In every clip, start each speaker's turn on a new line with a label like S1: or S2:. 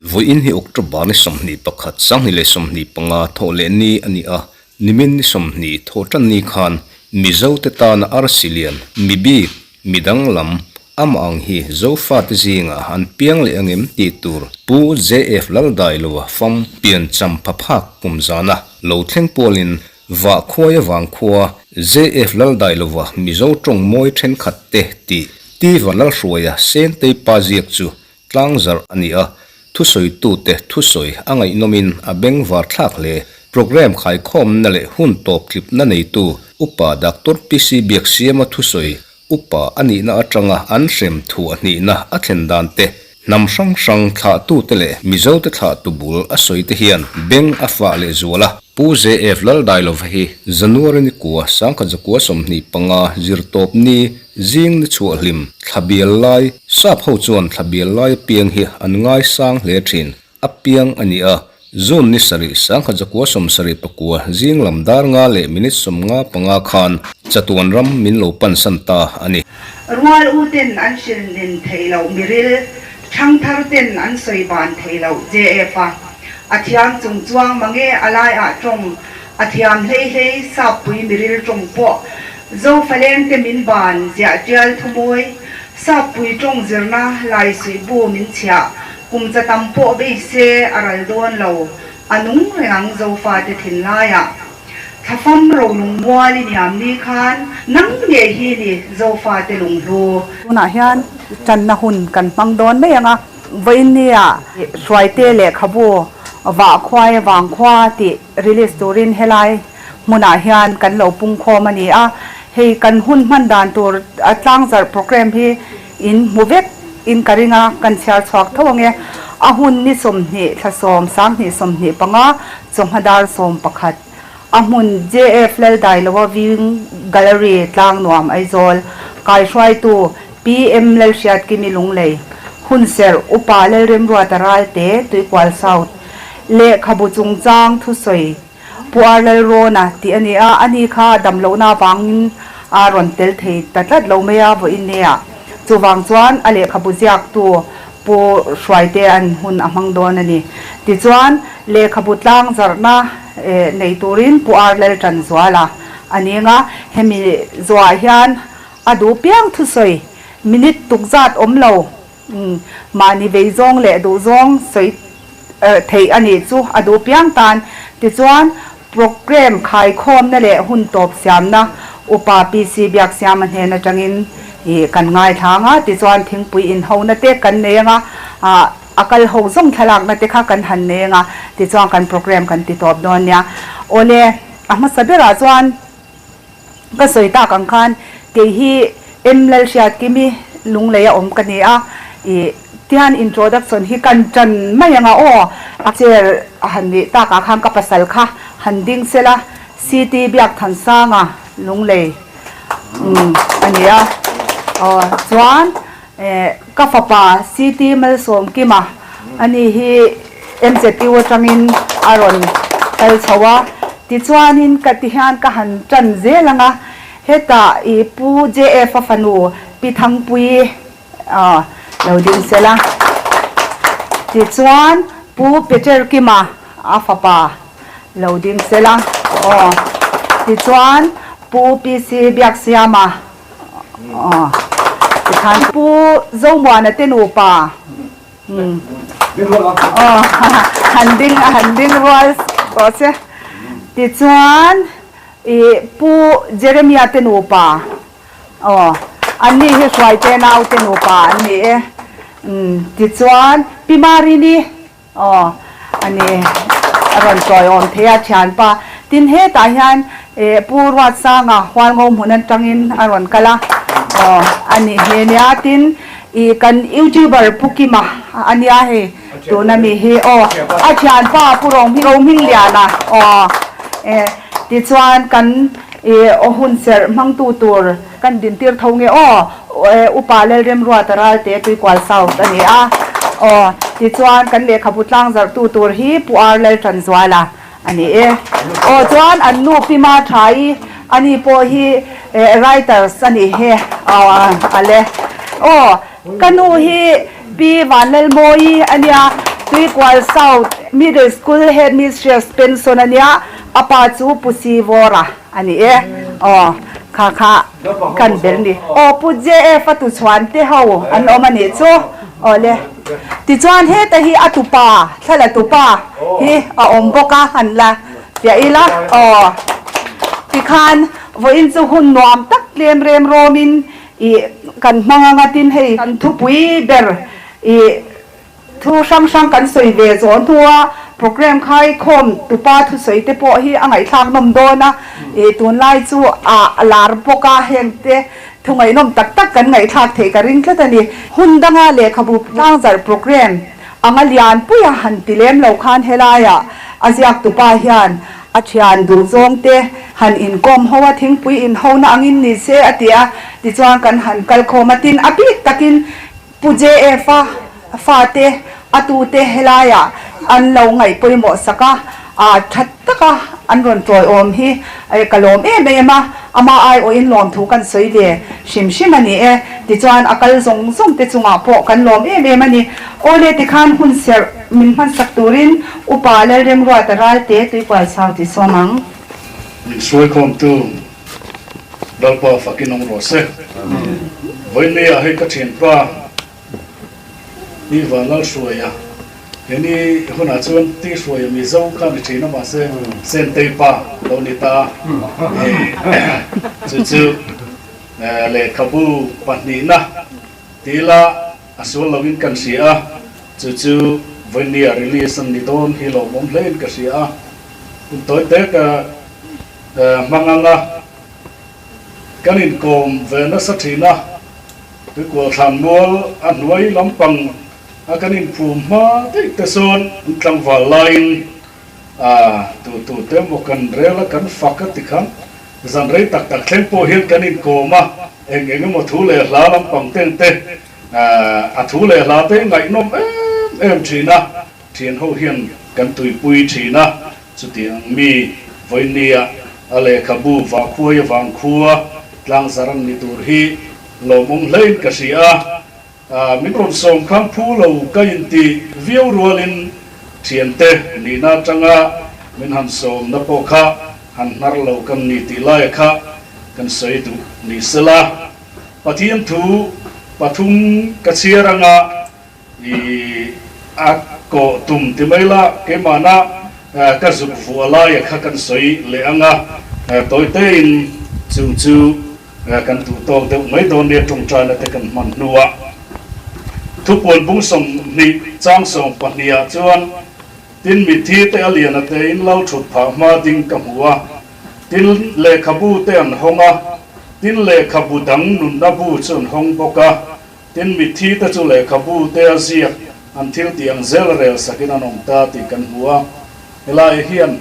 S1: Vawiin hi October ni 21, 2025 thawh leh ni a ni a, nimin ni 20 thawh tan ni khan Mizote tana arsi lian, mi bik, mi danglam, amah ang hi Zofate zingah an piang leh angem tih tur Pu JF Laldailoa fam pian champha phak kum zana lo thleng pawlin Vahkhuai avang khua JF Laldailova Mizo tawng mawi thenkhat te tih Tiva Lalhruaia Sentei pa ziak chu tlangzarh a ni a, thusawitute thusawi a ngaihnawmin a bengvar thlak hle. Programme khaikhawmna leh hun tawp tlipna neitu Upa Doctor PC Biaksiama thusawi Upa a nihna atanga an hrem thu a hnihna a thlen dan te, hnam hrang hrang thlahtute leh Mizote thlahtu bul a sawi te hian beng a fah leh zual a. Pu JF Laldailova hi January ni kua sangkhat zakua 25 zirtawp ni zing ni chhuah hlim thla bial lai, sap ho chuan thla bial lai apiang hi an ngaisang hle thin. A piang a ni a, June ni sarih sangkhat zakua 79 zing lam dar nga leh minute 55 khan chatuan ram min lo pansan ta a ni.
S2: Rual u ten an hrilh nin theih loh miril, thangthar ten an sawi ban theih loh JF a a thiam chung chuang mange a lai ah tawng a thiam hlei hlei sap pui miril tawng pawh Zofaleng te min ban ziah tial thumawi sap pui tawng zirna lai suih bu min chhiah Kum cha tam pawh bei se a ral dawn lo, a nung reng ang Zofate thinlaiah. Thlafam rolung mual i niam ni khan nang ngei hi ni Zofate lunghlu.
S3: Tunah hian tanna hun kan hmang dawn mai ang a, vawiinnia Hruaite lehkhabu Vah Khuai Vangkhua tih release turin helai hmunah hian kan lo pungkhawm a ni a, hei kan hun hman dan tur tlangzarh programme hi In hmu vek in ka ring a, kan chhiar chhuak tho ang e. A hun ni 20 thla 10 2025 chawhma dar 11. A hmun JF Laldailoa Viewing Gallery Tlangnuam Aizawl kaihruaitu PM Lalhriatkimi Lunglei Hunserh Upa Lalremruata Ralte Tuikual South lehkhabu chungchang thusawi Pu Ar Lalrawna tih a ni a, ani kha damlohna avangin a rawn tel thei ta tlat lo mai a vawiin nia. Chuvang chuan a lehkhabu ziaktu Pu Hruaite an hun a hmang dawn a ni. Tichuan, lehkhabu tlang zarhna nei turin Pu Ar Laltanzuala a ning a, hemi zuah hian a duh piang thusawi minute tukzat awm lo Mahni vei zawng leh duh zawng sawi theih a nih chu a duh piang tan. Tichuan, programme khaikhawmna leh hun tawp siamna Upa PC Biaksiama hnen atangin kan ngaithla ang a, tichuan thingpui inhona te kan nei ang a, a kal ho zawng thlalakna te kha kan han nei ang a, tichuan kan programme kan ti tawp dawn nia. Awle, a hmasa berah chuan Ka sawi tak ang khan kei hi M Lalhriatkimi Lunglei a awm ka ni a, ih tihian introduction hi kan tan mai anga aw. A chair a han nih takah khan ka pasal kha han ding sela CT Biakthansanga Lunglei umm a ni a, aw chuan eh ka fapa CT Malsawmkima ani hi MZU atangin a rawn kal chho a, tichuanin ka ti hian ka han tan zel ang a, hetah i Pu JF a fanu Pi Thangpuii lo ding sel a, tichuan Pu Peter Kima a fapa lo ding sel a, aw, tichuan Pu PC Biaksiama aw, tikhan Pu Zomuana te nupa. Aw han ding a han ding rual tawh che. Tichuan ih Pu Jeremia te nupa aw an ni hi Hruaite nau te nupa an ni e. Tichuan Pi Marini aw a ni a rawn tawiawm thei a thianpa. Tin hetah hian ih Pu Ruatsanga Hualngo hmun atangin a rawn kal a aw a ni hle nia. Tin I kan youtuber Pu Kima a nia hei tuna mi hi aw a thianpa Pu Rohmingliana aw e tichuan kan i aw hun serh hmangtu tur kan dintir tho nge aw Upa Lalremruata Ralte Tuikual South a ni a aw tichuan kan lehkhabu tlang zarhtu tur hi Pu Ar Laltanzuala a ni e. Aw chuan an nu Pi Ma Tha i ani pawh hi writers a ni he Aw ale. Aw ka nu hi Pi Vanlalmawi a nia, Tuikual South Middle School Headmistress pension a nia, a pa chu Pu Sivawra a ni e. Aw kha kha kan bel ni. Aw Pu JF a tuchhuan te ho an awm a nih chu. Aw le. Tichuan heta hi a tupa, thla la tupa hi a awm bawk a, han la piah ila. Aw tikhan vawiin chu hun nuam tak tlem rem rawmin Ih kan hmang anga tin hei kan thupui ber ih thu hrang hrang kan sawi ve zawh hnua program khai khawm tupa thusawi te pawh hi a ngaihthlak nawm dawn a, ih tunlai chu a lar bawk a heng te thu ngaihnawm tak tak kan ngaihthlak theih ka ring tlat a ni. Hun danga lehkhabu tlangzarh program anga lianpuia han ti lem lo khan helaiah a ziak tupa hian A thian duh zawng te han inkawm ho a, thingpui inhona angin ni se a ti a, tichuan kan han kal khawm a, tin a bik takin Pu JF a fate a tute helaiah an lo ngaih pawimawh sak a, aa tha taka an rawn tawiawm hi ka lawm em em a, ama aiawhin lawmthu kan sawi ve hrim hrim a ni e, tichuan a kal zawng zawng te chungah pawh kan lawm em em a ni. Awle tikhan hun serh min hmansak turin Upa Lalremruata Ralte Tuikual Chau ti sawm ang.
S4: Min hruaikhawmtu Lalpa fakin awm rawh se. Vawinia hei ka thianpa Pi Vanlalhruaia he ni hunah chuan Ti Hruaia Mizo kha ni thin a mahse Sentei pa lo ni ta a chu chu lehkhabu pahnihna tila A sual loin kan hria a, chu chu vawinia release an ni dawn hi lawmawm hlein ka hria a. Hun tawi te ka hmang ang a, kan inkawm ve nasa thin a, Tuikual thlanmual a hnuai lampang a kan inphum hma daih te sawn an tlangval laiin a tu tu te emaw kan rel a kan fak a ti khan zan rei tak tak thleng pawh hian kan inkawm a, eng eng emaw thu leh hla lampang ten te A thu leh hla te ngaihnawm em em thin a, thian ho hian kan tuipui thin a, chutiang mi vawinia a lehkhabu Vahkhuai avang khua tlangzar an ni tur hi lawmawm hlein ka hria a, min rawn sawm khan phu lo ka inti viau rualin thiante nihna atanga min han sawmna pawh kha han hnar lo kan ni tih laia kha kan sawi duh ni sela. Pathian thu pathum ka chhiar anga i a kawh tum ti mai la, keimahna ka zuk vuah laia kha kan sawi leh anga tawi tein chung chu kan duh tawk deuh mai dawn nia tawngtaina te kan hman hnuah. Thupuan bung 20 chang 12 ah chuan tin mitthi te a lian a tein lal thut phah hma ding ka hmu a. Tin, lehkhabu te an hawng a, tin, lehkhabu dang nunna bu chu an hawng bawk a, tin, mitthi te chu lehkhabu te a ziak an thil tih ang zel rel sakin an awm ta tih kan hmu a. Helai hian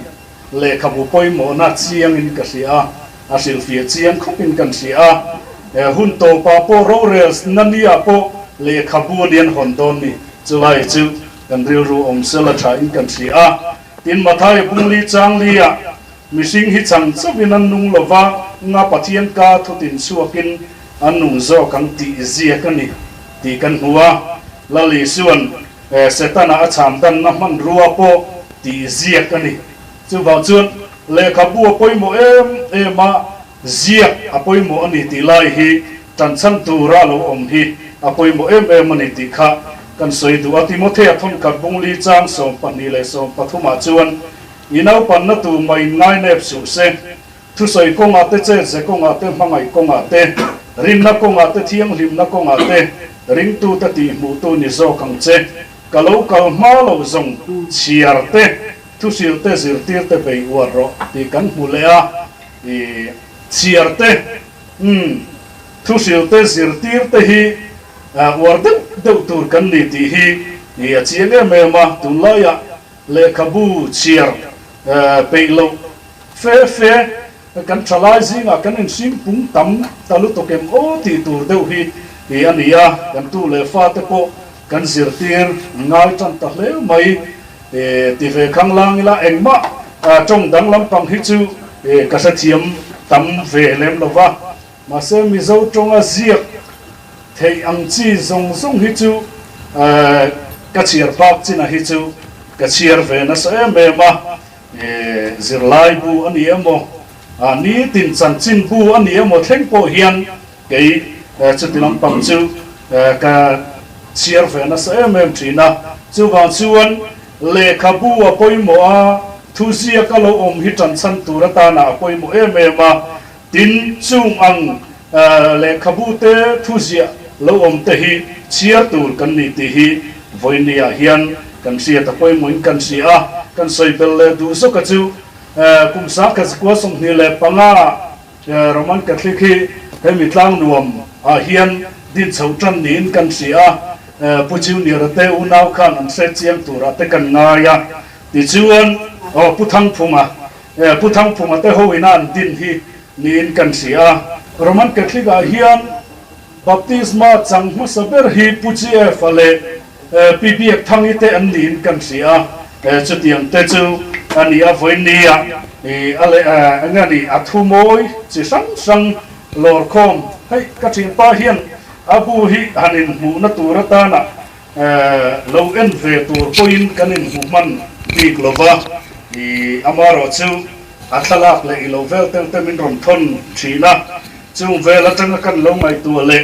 S4: lehkhabu pawimawhna chiangin ka hria a, a hrilhfiah chiang khawpin kan hria a. Hun tawpah pawh rorel na nia pawh lehkhabu a nian hawn dawn ni, chulai chu kan rilru awm sela thain kan hria a. Tin, Mathaia Pungli Changlia mihring hi chang chauhin an nung lo va, nga Pathian ka thutin chhuakin an nung zawk ang tih ziak a ni tih kan hmu a. Lal Isua'n Setana a chham danna hmanrua pawh tih ziak a ni. Chuvang chuan lehkhabu a pawimawh em em a, ziak a pawimawh a ni tih lai hi tanchhan tura lo awm hi a pawimawh em em a ni tih kha kan sawi duh a. Timothea thawnkhat bungli chang 12 leh 13 ah chuan, I naupanna tu mah in ngainep suh se, thusawi kawngah te, chetze kawngah te, hmangaih kawngah te, rinna kawngah te, thianghlimna kawngah te, ringtute tihhmuhtu ni zawk ang che. Ka lo kal hma lo zawng chhiar te, thuhrilh te, zirtir te bei uar rawh tih kan hmu leh a. I chhiar te, umm, thuhrilh te, zirtir te hi uar deuh deuh tur kan ni tih hi a chiang em em a. Tunlaiah Lehkhabu chhiar peih loh fe fe kan thalai zingah kan inhring pung tam ta lutuk em aw tih tur deuh hi a ni a, kan tu leh fate pawh kan zirtir ngai tan ta hle mai ti ve khang lang ila engmah tawng dang lampang hi chu ka hrethiam tam ve lem lo va. Mahse Mizo tawnga ziak theih ang chi zawng zawng hi chu ka chhiar phak chinah hi chu ka chhiar ve nasa em em a, zirlai bu a ni emaw, nitin chanchin bu a ni emaw thleng pawh hian kei chuti lampang chu ka chhiar ve nasa em em thin a. Chuvang chuan lehkhabu a pawimawh a, thuziak a lo awm hi tanchhan tur atana a pawimawh em em a. Tin, chung ang lehkhabu te thuziah lo awm te hi chhiar tur kan ni tih hi vawinia hian kan hriat a pawimawhin kan hria a, kan sawi bel leh duh zawka chu kum 1925 Roman Catholic hi hemi tlang nuam ah hian din chho tan niin kan hria a, Pu Junior-a te unau khan an hre chiang turah te kan ngai a, tichuan aw Pu Thangphunga Pu Thangphunga te ho ina an din hi niin kan hria a. Roman Catholic ah hian Baptisma chang hmasa ber hi Pu GF-a leh Pi Biakthangi te an niin kan hria a. Chutiang te chu a ni a, vawinia a leh eng nge ni a thu mawi chi hrang hrang lawrkhawm hei ka thianpa hian a bu hi han inhmuhna tur atana Lo en ve tur pawhin kan inhmu hman bik lo va, i amarawh chu a thlalak leh i lo vel tel te min rawn thawn thin a, chung vel atanga kan lo ngaihtuah leh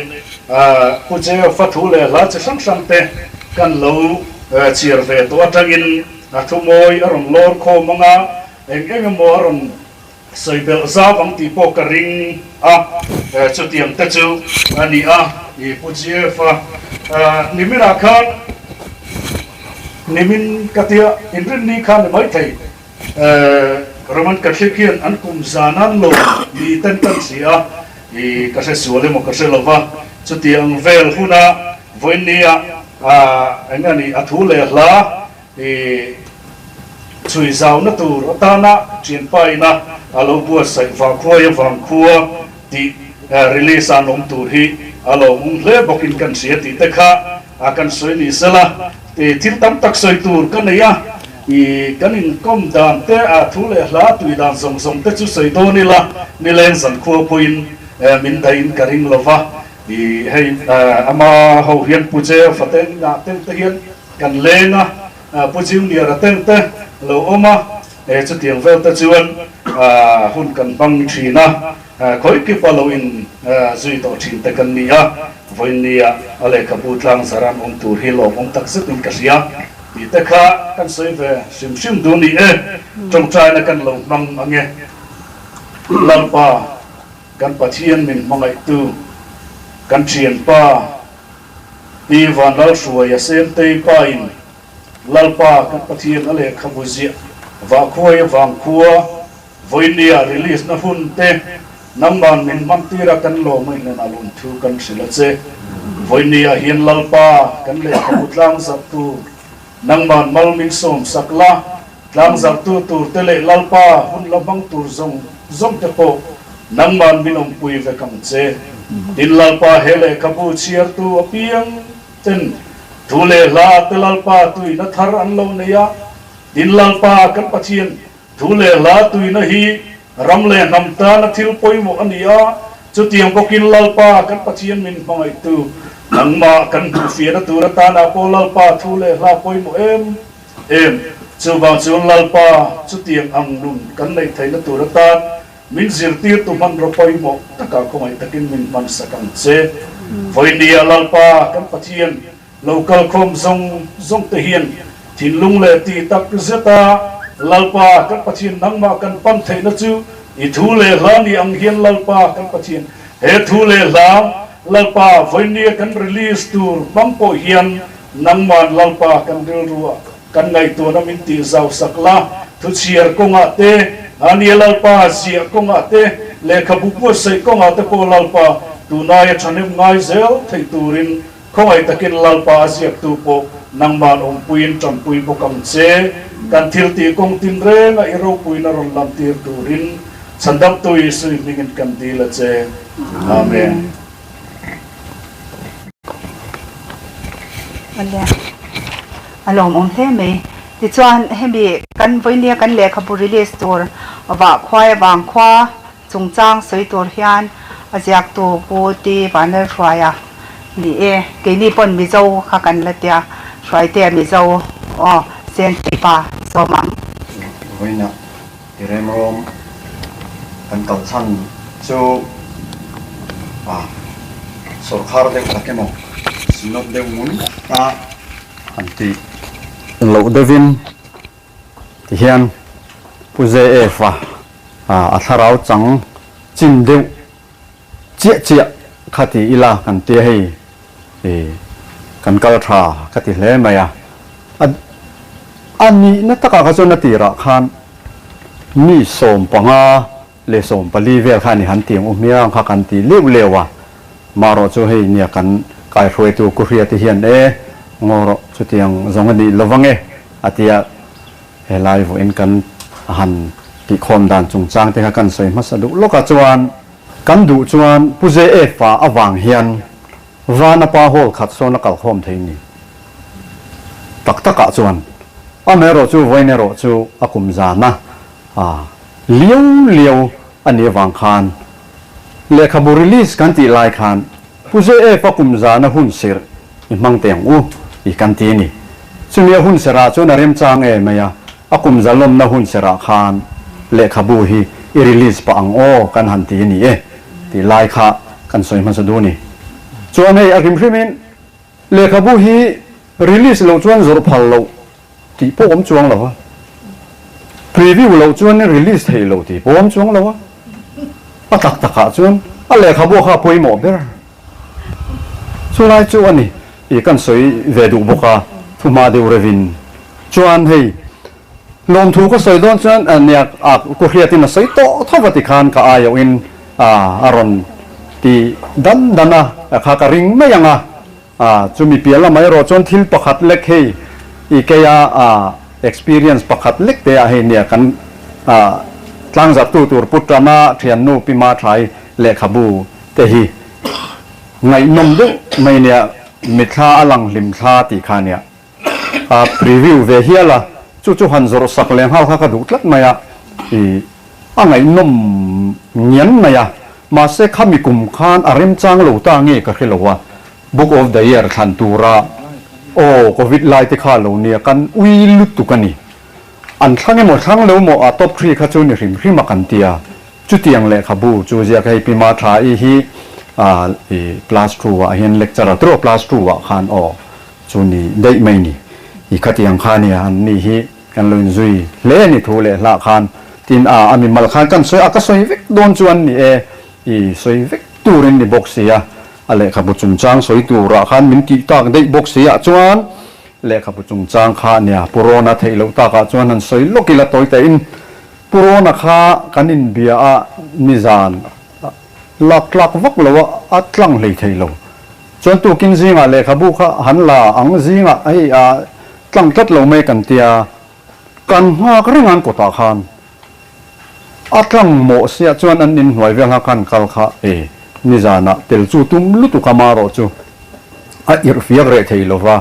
S4: Pu Jeff-a thu leh hla chi hrang hrang te kan lo chhiar ve tawh atangin a thu mawi a rawn lawr khawm ang a, eng eng emaw a rawn Sawi belh zau ang tih pawh ka ring a, chutiang te chu a ni a, i Pu GF-a niminah khan nimin ka tia inrinni khan ni maithei Roman Catholic hian an kum zan an lo ni ten kan hria a, i ka hre sual emaw ka hre lo va, chutiang vel huna vawiinnia eng nge ni a thu leh hla I chhui zauna tur atana thianpa ina a lo buatsaih Vangkhuaia Vangkhua tih release an awm tur hi a lo awm hle bawkin kan hria tih te kha kan sawi ni sela. Thil tam tak sawi tur ka nei a, i kan inkawm dan te, a thu leh hla tui dan zawng zawng te chu sawi dawn ila nileng zankhua pawhin min dahin ka ring lova. I hei ama ho hian Pu Che Fateng ngah teuh te hian Kan leng a, Pu Junior-a teuh te lo awm a, chutiang vel te chuan hun kan hmang thin a, khawi kipa lo in zui tawh thin te kan ni a, vawiinnia a lehkhabu tlang zaran awm tur hi lawmawm tak zetin ka hria tih te kha kan sawi ve hrim hrim duh ni e, tawngtaina kan lo hmang ang e. Lalpa kan Pathian min hmangaihtu kan thianpa Pi Vanlalhruaia Sentei pa in Lalpa kan Pathian a lehkhabu ziah Vahkhuaia Vangkhua vawinia release na hun te nangman min hman tir a kan lawm a inlen a lun thu kan hrilh a che. Vawinia hian Lalpa kan lehkhabu tlangzarh tur nangman mal min sawm sak la, tlangzarh tu tur te leh Lalpa hun la hmang tur zawng zawng te pawh nangman min awmpui vek ang che. Tin Lalpa he lehkhabu chhiartu apiang ten thu leh hla te Lalpa tuina thar an lo nei a, tin Lalpa kan Pathian thu leh hla tuina hi ram leh hnam tana thil pawimawh a ni a, chutiang bawkin Lalpa kan Pathian min hmangaihtu nangmah kan hmuhfiahna tur atana pawh Lalpa thu leh hla pawimawh em em. Chuvang chuan Lalpa chutiang ang nun kan neih theihna tur atan Min zirtirtu hmanraw pawimawh takah khawngaih takin min hmansak ang che. Vawinia Lalpa kan Pathian lo kalkhawm zawng zawng te hian thinlung leh tih tak zeta Lalpa kan Pathian nangmah kan pan theihna chu i thu leh hla ni ang hian Lalpa kan Pathian he thu leh hla Lalpa vawinia kan release tur hmang pawh hian nangman Lalpa kan rilruah Kan ngaihtuahna min tih zau sak la, thuchhiar kawngah te, Ania Lalpa ziah kawngah te, lehkhabu buatsaih kawngah te pawh Lalpa tunaia thahnem ngai zel theih turin khawngaih takin Lalpa a ziaktu pawh nangman awmpuiin tanpui bawk ang che. Kan thil tih kawng tinrenga i ropuina rawn lamtir turin Chhandamtu Isui hmingin kan dil a che. Amen.
S3: A lawmawm hle mai. Tichuan hemi kan vawinia kan lehkhabu release tur vah khuai vang khua chungchang sawi tur hian A ziaktu Pu T Vanlalhruaia ni e, keini pawn Mizo kha kan la tia, Hruaitea Mizo aw Senthei pa sawm ang.
S5: Vawiinah i remrawm kan kal chhan chu a sawrkhar deuh tak emaw synod deuh ngun a han tih loh deuhin Tihian Pu JF-a a thlarau chang chin deuh chiah chiah kha ti ila kan tia hei kan kal tha ka ti hle mai a. A nihna takah kha chuan a tirah khan mi 15 leh 14 vel kha a ni han ti ang u hmiang kha kan ti leuh leuh a. Marawh chu hei nia kan kaihruaitu Kuhria te hian e ngaw rawh chutiang zawng a nih lovang e. A tia, helai vawiin kan han tihkhawm dan chungchang te kha kan sawi hmasa duh lawk a, chuan kan duh chuan Pu JF-a avang hian Vana pa hall khat sawn a kalkhawm thei ni. Tak takah chuan amaherawh chu vawiin erawh chu a kum zana liau liau a nih avang khan lehkhabu release kan tih lai khan Pu JF-a kum zana hun sirh I hmang teh ang u, i kan ti a ni. Chumi a hun serah chuan a remchang em mai a, a kum zalawmna hun serah khan lehkhabu hi i release pah ang aw kan han ti a ni e tih lai kha kan sawi hmasa duh a ni. Chuan hei a hrimhrimin lehkhabu hi release loh chuan zawrh phal loh tih pawh awm chuang lo a, preview loh chuan release theih loh tih pawh awm chuang lo a, a tak takah chuan a lehkhabu kha a pawimawh ber. Chulai chu a ni i kan sawi ve duh bawk a, thuhma deuh revin chuan hei lawmthu ka sawi dawn chuan nia a ku hriatin a sawi tawh tho va tikhan ka aiawhin a rawn ti dan dan a, kha ka ring mai ang a, chumi piah lamah erawh chuan thil pakhat lek hei i keia experience pakhat lek te ah hei nia kan tlangzarhtu tur Putrana thiannu Pi Mathlai lehkhabu te hi ngaihnawm deuh mai nia, mithla a lang hlim thla tih kha nia a preview ve hial a, chu chu han zawrh sak leh nghal kha ka duh tlat mai a, i a ngaihnawm ngian mai a, mahse khami kum khan a remchang lo ta nge ka hre lo a, Book of the Year thlan tura aw Covid lai te kha lo nia kan ui lutuk a ni. An thlang emaw thlang lo maw a top three kha chu ni hrim hrim a kan tia. Chutiang lehkhabu chu ziak hei Pi Ma Tha i hi i plus two ah hian lecturer tiraw plus two ah khan aw chu ni daih mai ni. I khatiang kha nia an ni hi kan lo inzui hle a ni thu leh hlah khan tin a a mimal khan kan sawi a ka sawi vek dawn chuan ni e i sawi vek turin ni bawk sia a lehkhabu chungchang sawi turah khan min tih tak daih bawk sia chuan lehkhabu chungchang kha nia Pu Rawna theih loh takah chuan han sawi lawk ila tawi tahin Pu Rawna kha kan inbia a nizan lak tlak vak lo a a tlang hlei thei lo chuan tukin zingah lehkhabu kha han la ang zingah hei a tlang tlat lo mai kan tia kan nghak reng an kawtah khan a tlang mawh sia chuan an inhnuai vel kha khan kal kha e nizanah tel chu tum lutuk a marawh chu a irh fiak reh thei lo va.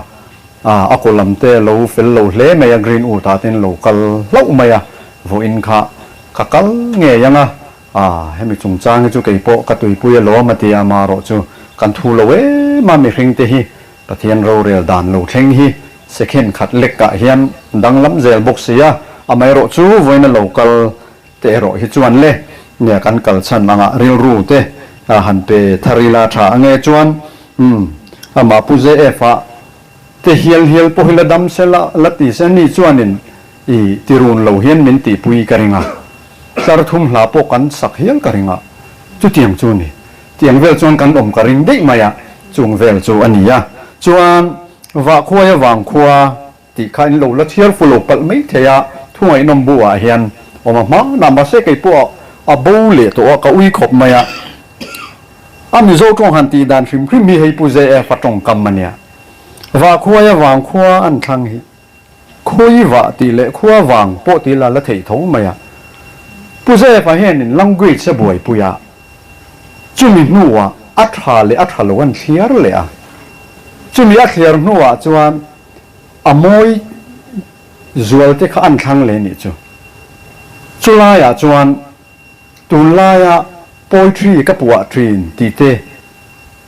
S5: A kaw lam te lo fel lo hle mai a, Green Wood ah ten lo kal hlauh mai a, vawiin kha ka kal ngei ang a, hemi chungchang hi chu kei pawh ka tuipui alawm a ti a, amaherawh chu kan thu lo em a, mihring te hi Pathian rorel dan lo thleng hi second khat lek ah hian danglam zel bawk si a, amaherawh chu vawiin a lo kal te erawh hi chuan le nia kan kal chhan anga rilru te han pe thar ila tha ange chuan umm amah Pu JF a te hial hial pawh hi la dam se la la ti se ni chuanin i tirun lo hian min tihpui ka ring a tlar thum hla pawh kan sak hial ka ring a chutiang chu ni tiang vel chuan kan awm ka ring daih mai a chung vel chu a ni a chuan Vahkhuaia vangkhua Tih kha in lo la chhiar fu lo palh mai thei a, thu ngaihnawm bu ah hian awm a hmanah mahse kei pawh a bo leh tawh a, ka ui khawp mai a. A Mizo tawng han tih dan hrim hrim hi hei Pu JF a tawngkam a nia. Vahkhuaia vang khua an thlang hi khawi vah tih leh khua vang pawh tih la la theih tho mai a. Pu JF a hianin language a buaipui a, chumi hnuah a tha leh a tha lo an thliar leh a, chumi a thliar hnuah chuan A mawi zual te kha an thlang leh nih chu. Chulaiah chuan tunlaia Poetry ka puah thin tih te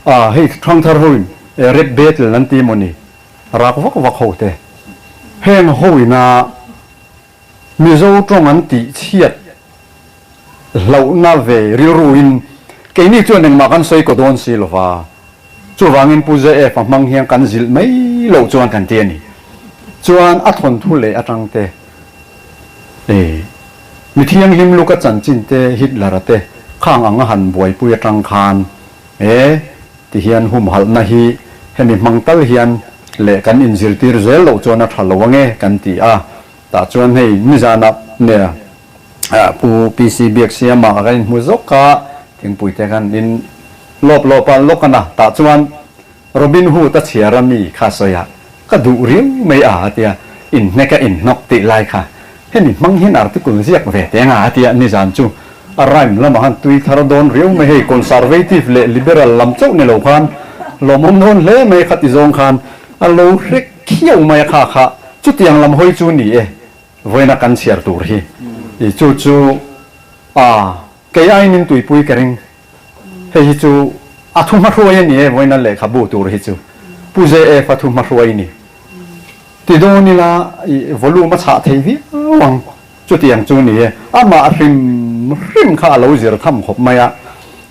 S5: a hei thangthar ho in rap battle an ti mawni rak vak vak ho te heng ho ina Mizo tawng an tih chhiat hlauhna ve rilru in keini chuan engmah kan sawi kaw dawn si lova chuvangin Pu JF a hmang hian kan zilh mai loh chuan kan ti a ni. Chuan a thawnthu leh atang te e mi thianghlim luka chanchin te Hitler a te khang ang a han buaipui atang khan e ti hian humhalhna hi hemi hmang tal hian leh kan inzirtir zel loh chuan a tha lo ange kan ti a. Tah chuan hei nizanah nia Pu PC Biaksiama ka inhmu zawk a, thingpui te khan in lawp lawp a lawk a na. Tah chuan Robin Hood a chhiar a mi kha sawi a, ka duh riau mai a a tia, inhnek a inhnawk tih lai kha hemi hmang hian article ziak ve teh anga a tia, nizan chu a rhyme lamah khan tui thar dawn riau mai hei conservative leh liberal lam chauh ni lo khan lawmawm dawn hle mai khati zawng khan a lo hrek Khiau mai a kha kha chutiang lam hawi chu ni e, vawiina kan chhiar tur hi. I chu chu a kei aiin tuipui ka ring. Hei hi chu a thu hmahruai a ni e, vawiina lehkhabu tur hi chu. Pu JF a thu hmahruai ni. Ti dawn ila i volume a chhah thei viau ang. Chutiang chu ni e, amah hrim hrim kha a lo zir tham khawp mai a.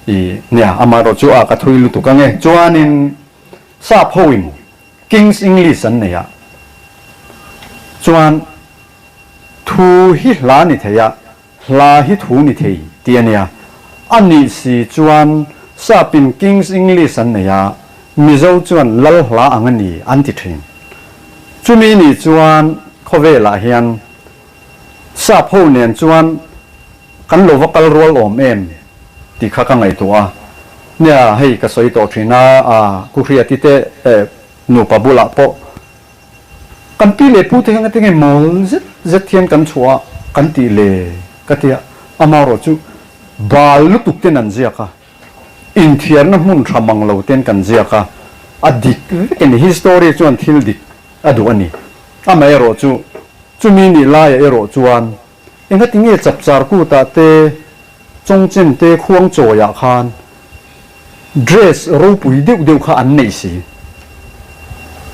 S5: I nia, amaherawh chu a ka thui lutuk ange. Chuanin sap hoin King's English an nei a, chuan thu hi hla ni thei a, hla hi thu ni thei tih a nia. A nih si chuan Sapin King's English an nei a, Mizo chuan Lal hla ang a ni an ti thin. Chumi nih chuan khawvelah hian Sap ho nen chuan kan lo va kal rual awm em tih kha ka ngaihtuah a. Nia, hei ka sawi tawh thin a, a Kuhriati te nupa bulah pawh kan pi leh pu te hian enge mawl zet zet hian kan chhuah a kan tih le ka tia, amaherawh chu bal lutuk ten an ziak a, inthiarna hmun tha mang lo ten kan ziak a, a dik vek a ni, history chuan thil dik a duh a ni. Amaherawh chu chumi nih laiah erawh chuan Engati nge chapchar kutah te, chawngchen te khuang chawiah khan dress ropui deuh deuh kha an neih si?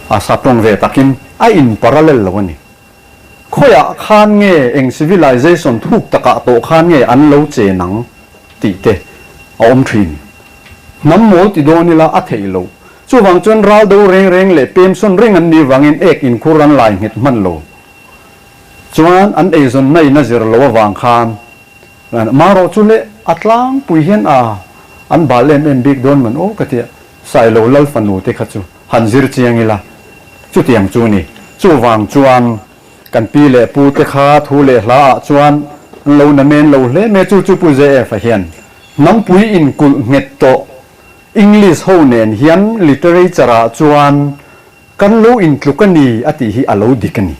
S5: A saptawng ve takin a in parallel lo a ni. Khawiah khan nge eng civilization thuk takah tawh khan nge an lo chen ang tih te a awm thin. Hnam mawl ti dawn ila a theih loh. Chuvang chuan ral do reng reng leh pemsawn reng an nih vangin ek inkhur an lai nghet hman lo. Chuan an eizawnna in a zir lo avang khan marawh chu leh a tlangpui hian a an bal em em bik dawn man aw ka tia Sailo lal fanu te kha chu han zir chiang ila chutiang chu ni. Chuvang chuan kan pi leh pu te kha thu leh hla ah chuan an lo na men lo hle mai chu chu Pu JF-a hian hnampui inkulh nghet tawh English ho nen hian literature ah chuan Kan lo intluk a ni a tih hi a lo dik a ni.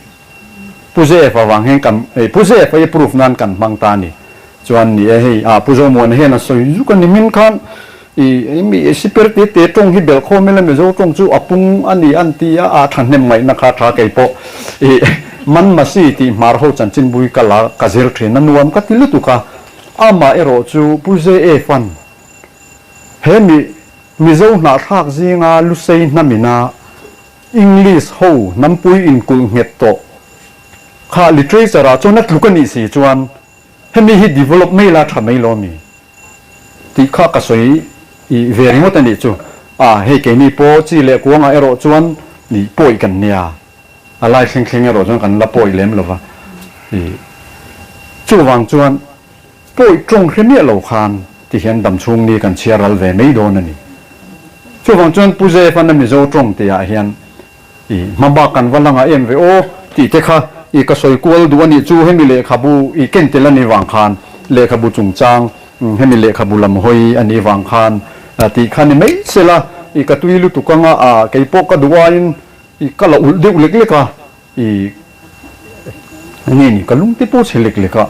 S5: Pu Jeff avang hian kan hei Pu Jeff hi proof nan kan hmang ta a ni. Chuan ni e hei ah Pu Zomuana hian a sawi zuk a ni min khan i mi siper te te tawng hi belh khawm ila Mizo tawng chu a pung a ni an ti a a thahnem ngaihna kha tha kei pawh i man masi tih hmar ho chanchinbui ka la ka zir thin a nuam ka ti lutuk a amah erawh chu Pu Jeff an he mi Mizo hnahthlak zinga Lusei hnamina English ho hnampui inkulh nghet tawh kha literature ah chuan a tluk a nih si chuan hemi hi develop mai la tha mai lo mi tih kha ka sawi i ve ringawt a nih chu. A hei keini pawh chi leh kuangah erawh chuan i pawi kan nia, a lai thleng thleng erawh chuan kan la pawi lem lova i chuvang chuan Pawi tawng hre miah lo khan ti hian damchhung ni kan chhiar ral ve mai dawn a ni. Chuvang chuan Pu Zefan a Mizo tawng tih ah hian i hma bak kan va la ngah em ve aw tih te kha i ka sawi kual duh a nih chu hemi lehkhabu i ken tel a nih vang khan lehkhabu chungchang hemi lehkhabu lam hawi a nih vang khan tih kha ni mai sela i ka tui lutuk anga a kei pawh ka duh aiin i ka la ulh deuh lek lek a. I nge ni ka lung te pawh chhe lek lek a,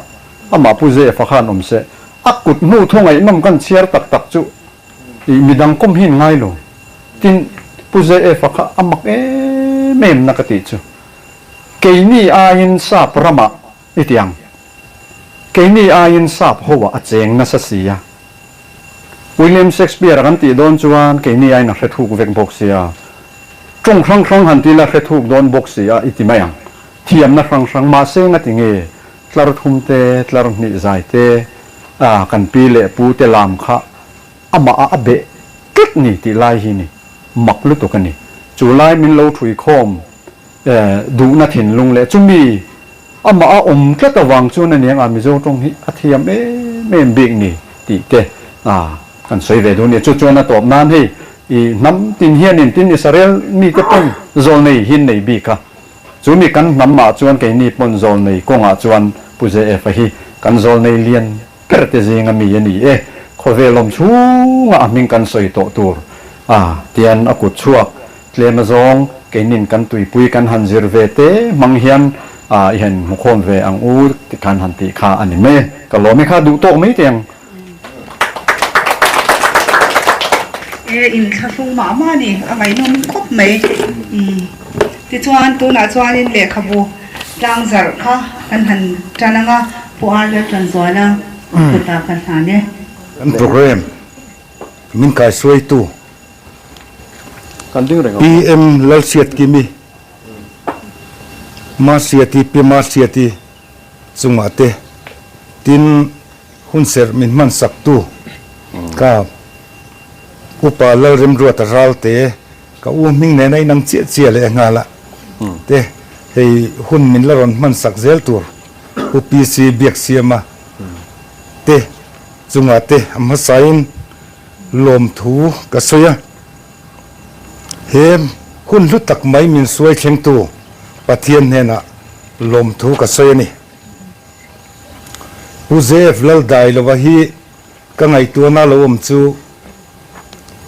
S5: amah Pu Zefa khan awm se, a kut hnu thu ngaihnawm kan chhiar tak tak chu i midang kawm hi an ngai lo. Tin, Pu Zefa kha a mak em em na ka tih chu, keini aiin sap ramah i ti ang, keini aiin sap ho ah a cheng nasa si a. William Shakespeare-a kan tih dawn chuan keini aiin a hre thuk vek bawk sia. Tawng hrang hrang han ti la hre thuk dawn bawk si a i ti mai ang. Thiamna hrang hrang mahse nga ti nge tlar thum te, tlar hnih zai te, a kan pi leh pu te lam kha amah a a beh tlat ni tih lai hi ni mak lutuk a ni. Chu lai min lo thui khawm duhna thinlung leh chumi amah a awm tlat avang chuan a niang a Mizo tawng hi a thiam em em bik ni tih te kan sawi ve duh a ni. Chu chuan a tawp nan hei i hnam tin hianin tin Israel mite pawn zawl nei hi an nei bik a, chu mi kan hnam ah chuan keini pawn zawl nei kawngah chuan Pu JF-a hi kan zawl nei lian ber te zinga mi a ni e, khawvel awm chhungah a hming kan sawi tawh tur a tian a kut chhuak tlem azawng keinin kan tuipui kan han zir ve te hmang hian a i han hmukhawm ve ang u ti khan han tih kha a ni mai e, ka lawm e kha duh tawk mai teh ang.
S3: E inthlahrung mah mah a ni, a ngaihnawm khawp mai. Tichuan tunah chuanin lehkhabu tlang zarh kha kan han tan ang a, Pu Arlel Tanzuala kutah kan hlan e.
S6: Kan program min kaihruaitu PM Lalhriatkimi Mahriati Pi Mahriati chungah te tin hunserh min hmansaktu ka Upa Lalremruata Ralte Ka u hming nena inang chiah chiah leh nghal a te hei hun min la rawn hman sak zel tur Pu PC Biaksiama te chungah te a hmasain lawmthu ka sawi a. He hun hlu tak mai min suai thlengtu Pathian hnenah lawmthu ka sawi a ni. Pu JF Laldailova hi Ka ngaihtuahna lo awm chu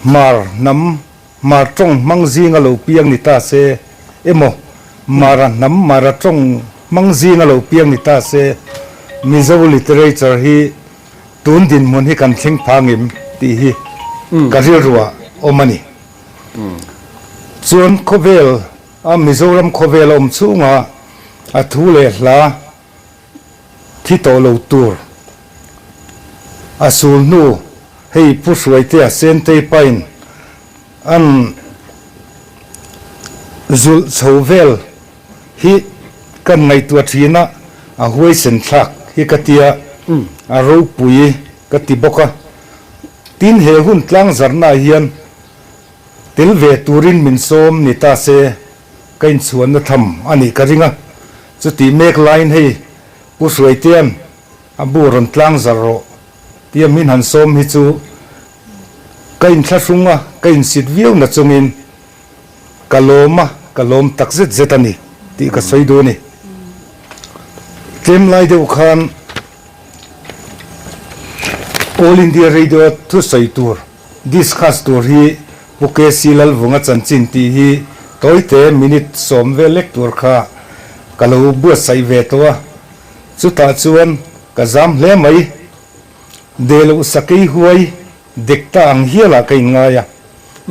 S6: Hmar hnam, Hmar tawng hmang zinga lo piang ni ta se emaw, Mara hnam, Mara tawng hmang zinga lo piang ni ta se, Mizo literature hi tun dinhmun hi kan thleng pha ngem tih hi ka rilruah awm a ni. Chuan khawvel a Mizoram khawvel a awm chhunga a thu leh hla Thi tawh lo tur a sul hnu hei Pu Hruaitea Sentei pain an zulh chho vel hi kan ngaihtuah thin a, a huaisen thlak hi ka tia, a ropui ka ti bawk a. Tin he hun tlangzarhnaah hian tel ve turin min sawm ni ta se Ka inchhuanna tham a nih ka ring a, chutih mek laiin hei Pu Hruaitea'n a bu rawn tlang zar rawh tia min han sawm hi chu ka inthlahrung a, ka insit viau na chungin ka lawm a, ka lawm tak zet zet a ni tih ka sawi duh a ni. Tlem lai deuh khan All India Radio thusawi tur Discuss tur hi Pu KC Lalvunga chanchin tih hi tawite minute sawm vel lek tur kha ka lo buatsaih ve tawh a, chutah chuan ka zam hle mai. De loh sakei huai dek ta ang hialah ka inngai a,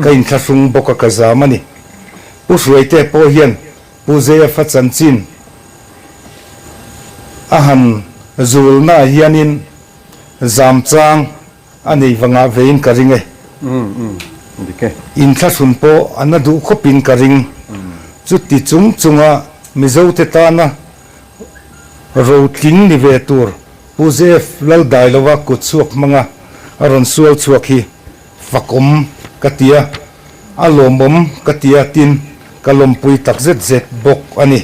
S6: ka inthlahrung bawk a ka zam a ni. Pu Hruaite pawh hian Pu JF-a chanchin a han zulnaah hianin zam chang A nei va ngah vein ka ring e. Inthlahrun pawh a na duh khawpin ka ring. Chuti chung chunga Mizote tana rotling ni ve tur Pu JF Laldailova kutchhuak hmanga a rawn sual chhuak hi fakawm ka ti a, a lawmawm ka ti a, tin ka lawmpui tak zet zet bawk a ni.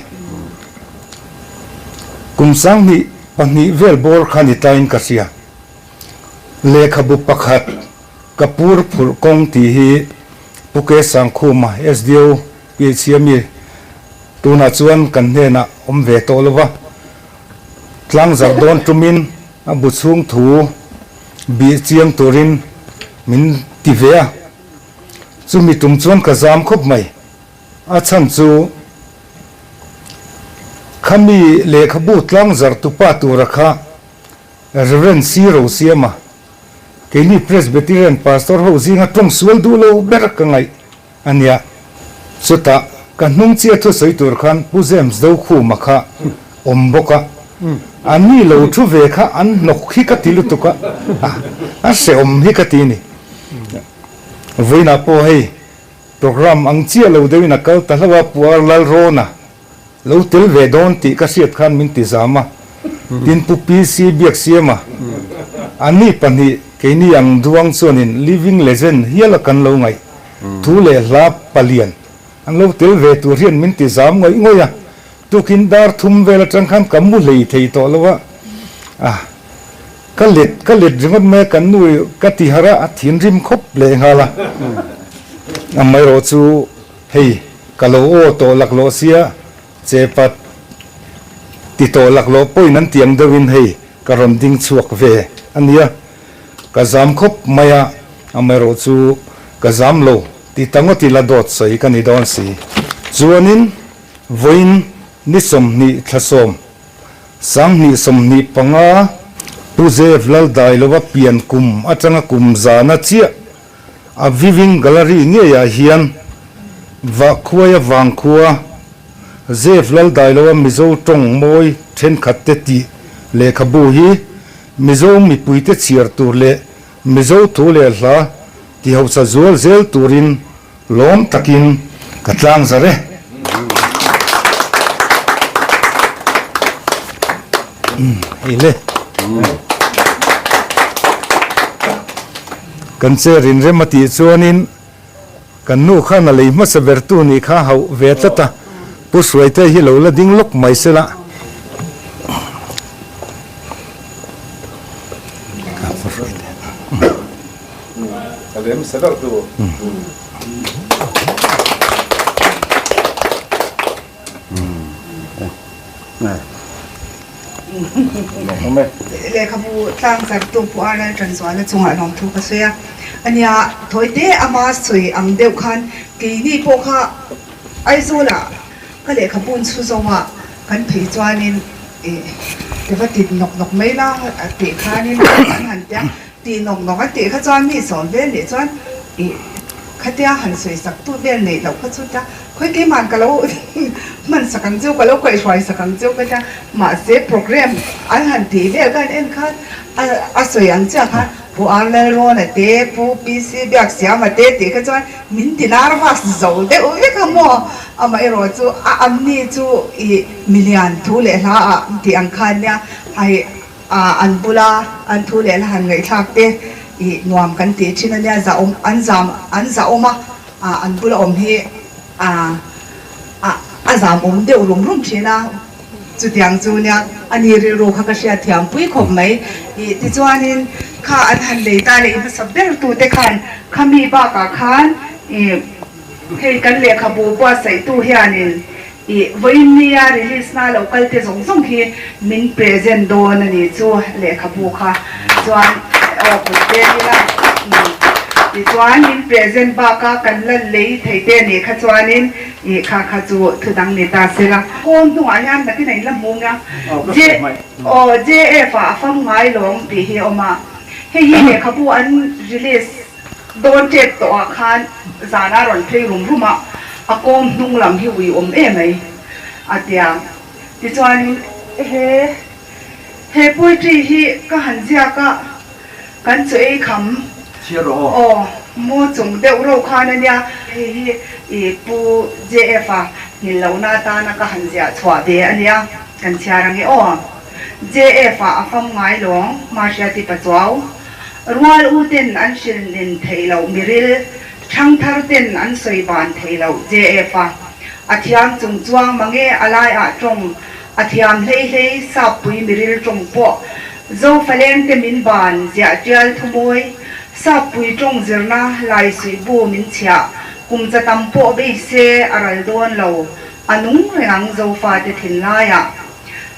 S6: Kum 2002 vel bawr kha ni tain ka hria. Lehkhabu pakhat ka pur phurh kawng tih hi Pu Ke Sangkhuma, SDO, PHC a mi tunah chuan kan hnenah awm ve tawh lo va, tlangzarh dawn tumin a bu chhung thu bih chiang turin min ti ve a, chumi tum chuan ka zam khawp mai. A chhan chu khami lehkhabu tlangzarh tupa tura kha Rev. C. Rosiama, Keini Presbyterian Pastor ho zinga tawng sual duh lo ber ka ngaih a nia. Chutah ka hnung chiah thusawi tur khan Pu James Dokhuma kha awm bawk a, a ni lo thu ve kha an hnawk hi ka ti lutuk a, a hrehawm hi ka ti ni. Vawiinah pawh hei programme ang chiah lo deuhin a kal ta hlauh a, Pu Ar Lalrawna lo tel ve dawn tih ka hriat khan min ti zam a, tin Pu PC Biaksiama anni pahnih keini ang duang chuanin living legend hial a kan lo ngaih thu leh hla palian an lo tel ve tur hian min ti zam ngawih ngawih a, tukin dar thum vel atang khan ka mu hlei thei tawh lo a, ah ka let ka let ringawt mai a kan nu ka ti harh a, a thinrim khawp leh nghal a, amaherawh chu Hei, ka lo aw tawh laklawh sia, che pat ti tawh laklawh pawhin an tiang deuhin hei ka rawn ding chhuak ve a nia. Ka zam khawp mai a, amaherawh chu ka zam lo ti ta ngawt ila dawt sawi ka ni dawn si. Chuanin vawiin ni 20 thla sawm, 2025 Pu Zev Laldailova pian kum atanga kum zana chiah A Viewing Gallery ngeiah hian Vahkhuaia Vangkhua, Zev Laldailoa Mizo tawng mawi thenkhat te tih lehkhabu hi Mizo mipuite chhiar tur leh Mizo thu leh hla tihausa zual zel turin lawm takin ka tlang zar e. Hei le. Kan che rinrem a tih chuanin kan nu khan a lei hmasa bertu nih kha hauh ve tlat a, Pu Hruaite hi lo la ding lawk mai se la.
S2: Lehkhabu tlang zartu Pu Arnel Tanzuala chungah lawmthu ka sawi a, ania tawite ama sawi ang deuh khan keini pawh kha Aizawlah ka lehkhabu an chhu zo a, kan phei chuanin ih i va ti nawk nawk mai la tih khanin an han ti a. Tih nawk nawk a tih kha chuan mi sawm vel nih chuan ih khatia han sawi sak tu vel neih loh kha chu tia khawi keiman ka lo hman sak ang cheu ka lo kaihhruai sak ang cheu ka tia mahse program an han tih vel khan en khan a a sawi ang chiah khan Pu Arlalrawna te Pu PC Biaksiama te tih kha chuan min ti nervous zo deuh vek a maw amaherawh chu a amni chu ih milian thu leh hla ah tih ang khan nia hei Ah an bula an thu leh la han ngaihthlak te ih nuam kan tih thin a nia zahawm an zam an zahawm a ah an bula awm hi ah ah a zam awm deuh rum rum thin a chutiang chu nia a ni rilru kha ka hriat thiam pui khawp mai ih tichuanin kha an han lei ta leh hmasa ber tu te khan khami bakah khan ih hei kan lehkhabu buatsaihtu hianin Ih, vawiin nia release na lo kal te zawng zawng khi min present dawn a ni chu lehkhabu kha chuan aw put te a nia umm tichuan min present bak a kan la lei thei te nih kha chuanin ih kha kha chu thu dang ni ta se la. Kawn hnungah hian nakin a inla hmu nia J aw JF ah a fam ngai lawng tih hi a awm a hei hi lehkhabu an release Dawn tep tawh ah khan zan a rawn phei rum rum a, a kawm hnung lam hi ui awm em mai a tia. Tichuanin he he poetry hi ka han ziak a, kan chu ei kham aw mu chung deuh ro khan a nia. Hei hi i Pu JF a nghil lohna atana ka han ziah chhuah ve a nia, kan chhiar ang e aw. JF ah a fam ngai lawng, Mahriati Pachuau. Rual u ten an hrilh nin theih loh miril, ṭhangthar ten an sawi ban theih loh JF a a thiam chung chuang mange a lai ah ṭawng a thiam hlei hlei sappui miril ṭawng pawh Zofaleng te min ban ziah ṭial thumawi sappui ṭawng zirna lai suih bu min chhiah kum cha tam pawh vei se a ral dawn lo a nung reng ang Zofa te thinlai ah.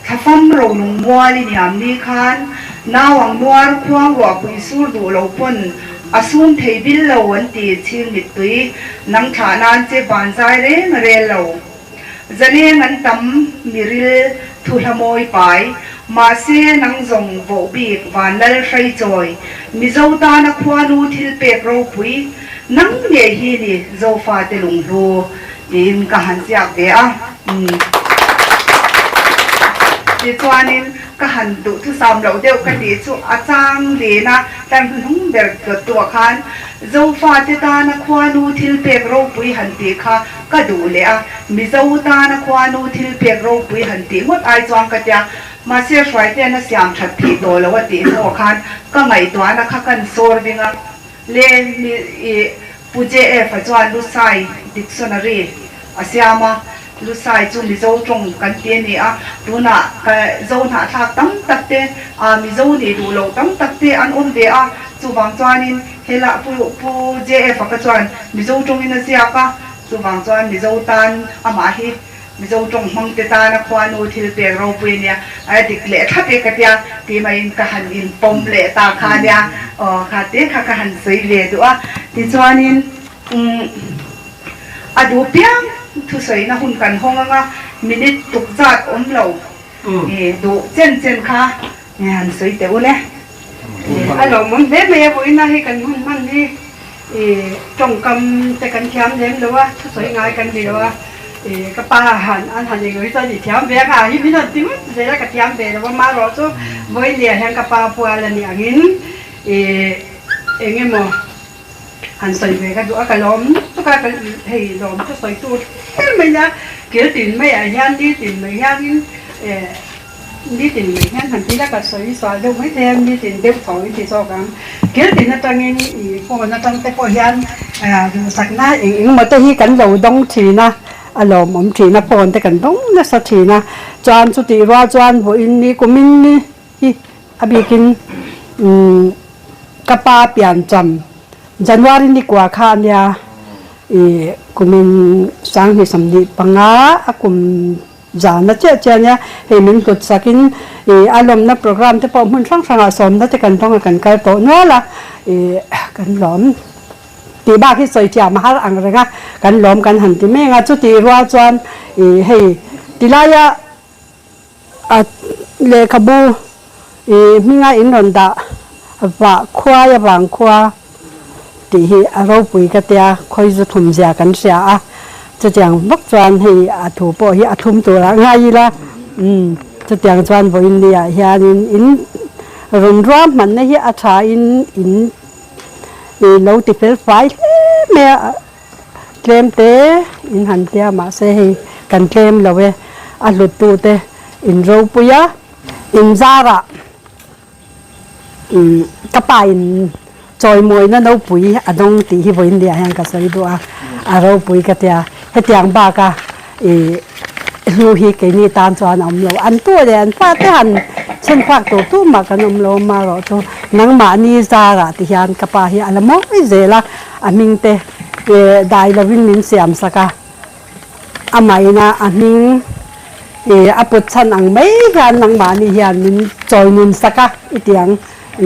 S2: Thlafam rolung mual i niam ni khan nau ang nuar khuang ruahpui sur duh lo pawn a sum thei bil lo an ti chhing mittui nang thlah nan che van zai reng a rel lo. Zaleng an tam mi ril thu hla mawi pai mahse nang zawng voh bik van lal hrei chawi Mizo tana khuanu thil pek ropui nang ngei hi ni Zofate lunghlu. Tiin ka han ziak ve a. Tichuanin ka han duhthusam loh deuh ka tih chu a chang lin a, tlar hnuhnung ber dawttuah khan Zofate tana khuanu thil pek ropui han tih kha ka duh leh a, Mizo tana khuanu thil pek ropui han tih ngawt ai chuan ka tia, mahse Hruaitean a siam that theih tawh lo a tih hnuah khan ka ngaihtuahna kha kan sawr ding a, le mi ih Pu JF-a chuan Lusai Dictionary a siam a, Lusai chu Mizo tawng kan ti a ni a, tunah ka Zo hnahthlak tam tak te, Mizo nih duh loh tam tak te an awm ve a, chuvang chuanin hela Pu Pu JF-a kha chuan Mizo tawngin a ziak a, chuvang chuan Mizo tan amah hi Mizo tawng hmang te tana khuanu thil pek ropui a nia, a dik leh thlap e ka tia tih maiin ka han inpawm leh ta kha a nia, aw kha te kha ka han sawi ve duh a, tichuanin umm a duh piang thusawina hun kan hawng ang a, minute tuk zat awm lo duh chen chen kha han sawi teh ule.
S7: A lawmawm hle mai a, vawiina hei kan hun hman hi tawngkam te kan thiam lem lo a, thusawi ngai kan ni lo a, ka pa han an han englo hi chuan i thiam ve a, ka hi min rawn ti ngawt zel a, ka thiam ve lo a, marawh chu vawiinliah hian ka pa pual a nih angin eng emaw han sawi ve ka duh a, ka lawm lutuk a, hei lawm chu sawi tur hle mai nia, kil tin maiah hian nitin mai hianin. Nitin mai hian han ti la ka sawi sual deuh mai thei a, nitin deuh tho in ti zawk ang. Kil tin atangin i phone atang te pawh hian duhsakna eng eng emaw te hi kan lo dawng thin a, a lawmawm thin a, phone te kan dawng nasa thin a. Chuan chutih rual chuan vawiin ni kumin ni hi a bikin umm ka pa piancham January ni kua kha a nia i kumin 2025 a kum Zana chiah chiah nia, hei min hlut sakin ih a lawmna program te pawh hmun hrang hrangah sawmna te kan dawng a kan kal tawh nual a, ih kan lawm tih bak hi sawi thiam a har ang reng a, kan lawm kan han ti mek a, chutih rual chuan ih hei tilaia a lehkhabu ih hminga in rawn dah vah khuai avang khua. Tih hi a ropui ka tia, khawi zu thum zia kan hria a, chutiang vak chuan hei a thu pawh hi a thlum turah ngai ila, umm chutiang chuan vawiin ni ah hianin in rawn ruah hmanna hi a tha in in ih lo ti fel fai hle mai a, tlem te in han tia mahse hei kan tlem lo e, a hlut tu te in ropui a, in zarah. Ka pa in chawimawina nopui a dawng tih hi vawiin nia hian ka sawi duh a, a ropui ka tia. Hetiang baka ih hlu hi keini tan chuan a awm lo. An tu leh an fate han chhen phak tur tu mah kan awm lo amaherawh chu nangmahni zarah ti hian ka pa hi a la mawi zel a, a hming te dai lovin min siam sak a. Amah ina a hming i a put chhan ang mai hian nangmahni hian min chawi nun sak a i ti ang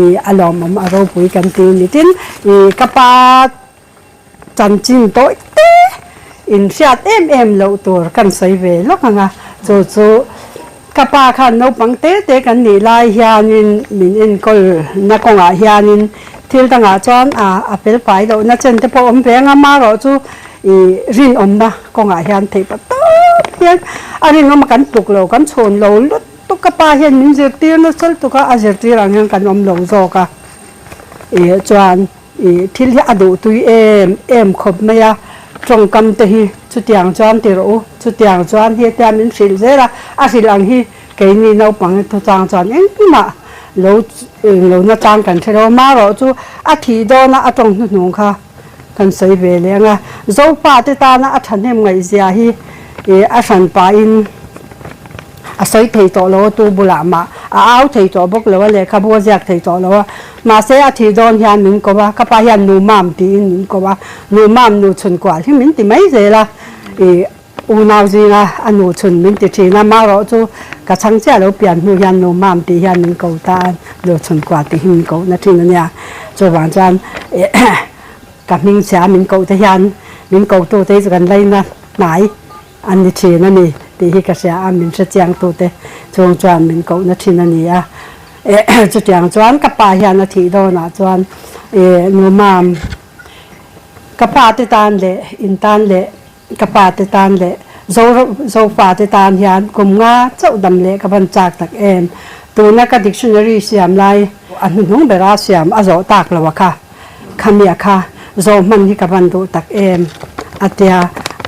S7: i a lawmawm a ropui kan ti ni. Tin, i ka pa chanchin tawih te in hriat em em loh tur kan sawi ve lawk ang a, chu chu ka pa khan naupang te te kan nih lai hianin min enkawl na kawngah hianin thil dangah chuan a a fel fai lohna chen te pawh awm ve ang a, marawh chu I rinawmna kawngah hian theih pah tawp hian a rinawm a kan tluk lo, kan chhawn lo lutuk ka pa hian min zirtir nasa lutuk a, a zirtir ang hian kan awm lo zawk a. I chuan i thil hi a duh tui em em khawp mai a, tawngkam te hi chutiang chuan ti rawh u, chutiang chuan hetia min hrilh zel a, a hrilh ang hi keini naupang thuchang chuan engmah lo lo nachang kan hre lo, marawh chu a thih dawna a tawng hnuhnung kha Kan sawi ve leh ang a, Zopa te tana a thahnem ngaihzia hi a hran pahin a sawi thei tawh lo a, tu bulah mah a au thei tawh bawk lo a, lehkhabu a ziak thei tawh lo a, mahse a thih dawn hian min ko a, ka pa hian nu mam tiin min ko a, nu mam nu chhun kual hi min ti mai zel a, ih unau zinga a nu chhun min ti thin a, marawh chu ka chhang chiah lo pian hnu hian nu mam tih hian min ko ta a, nu chhun kual tih hi min koh na thin a nia, chuvang chuan Ka hming chhia min koh te hian min kotu te hi chu kan laina hnai an ni thin a ni tih hi ka hria a, min hrechiang tu te chung chuan min kohna thin a ni a. Chutiang chuan ka pa hian a thih dawnah chuan nu mam ka pa te tan leh in tan leh ka pa te tan leh. Zofa te tan hian kum nga chauh dam leh ka van chak tak em. Tuna ka dictionary siam lai a hnuhnung bera siam a zawh tak lo a kha. Khamia kha zawh hman hi ka van duh tak em a tia,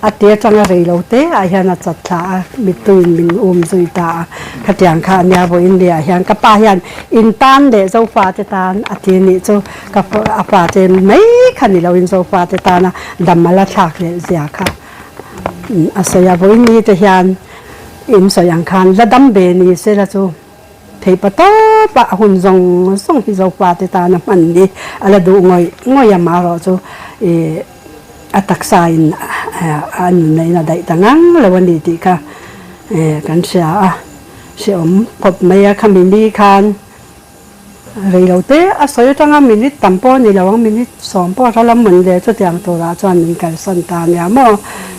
S7: a ti atanga rei lo te ah hian a chat thla a, mittuiin min um zui ta a, khatiang kha ania vawiin leh ah hian ka pa hian in tan leh Zofa te tan a ti nih chu ka a pa te mai kha ni loin Zofa te tana dam a la thlak leh zia kha a sawi a, vawiin ni te hian in sawi ang khan la dam ve ni sela chu. Theipa tawpa a hun zawng zawng hi Zopa te tana hman hi a la duh ngawih ngawih a, marawh chu ih a taksa in a nunna in a daih ta ngang lo a ni tih kha kan hria a, hrehawm khawp mai a, khami ni khan Reilo te a sawi atanga minute tam pawh a ni lo ang, minute sawm pawh a ral a mawn le chutiang turah chuan min kalsan ta nia maw?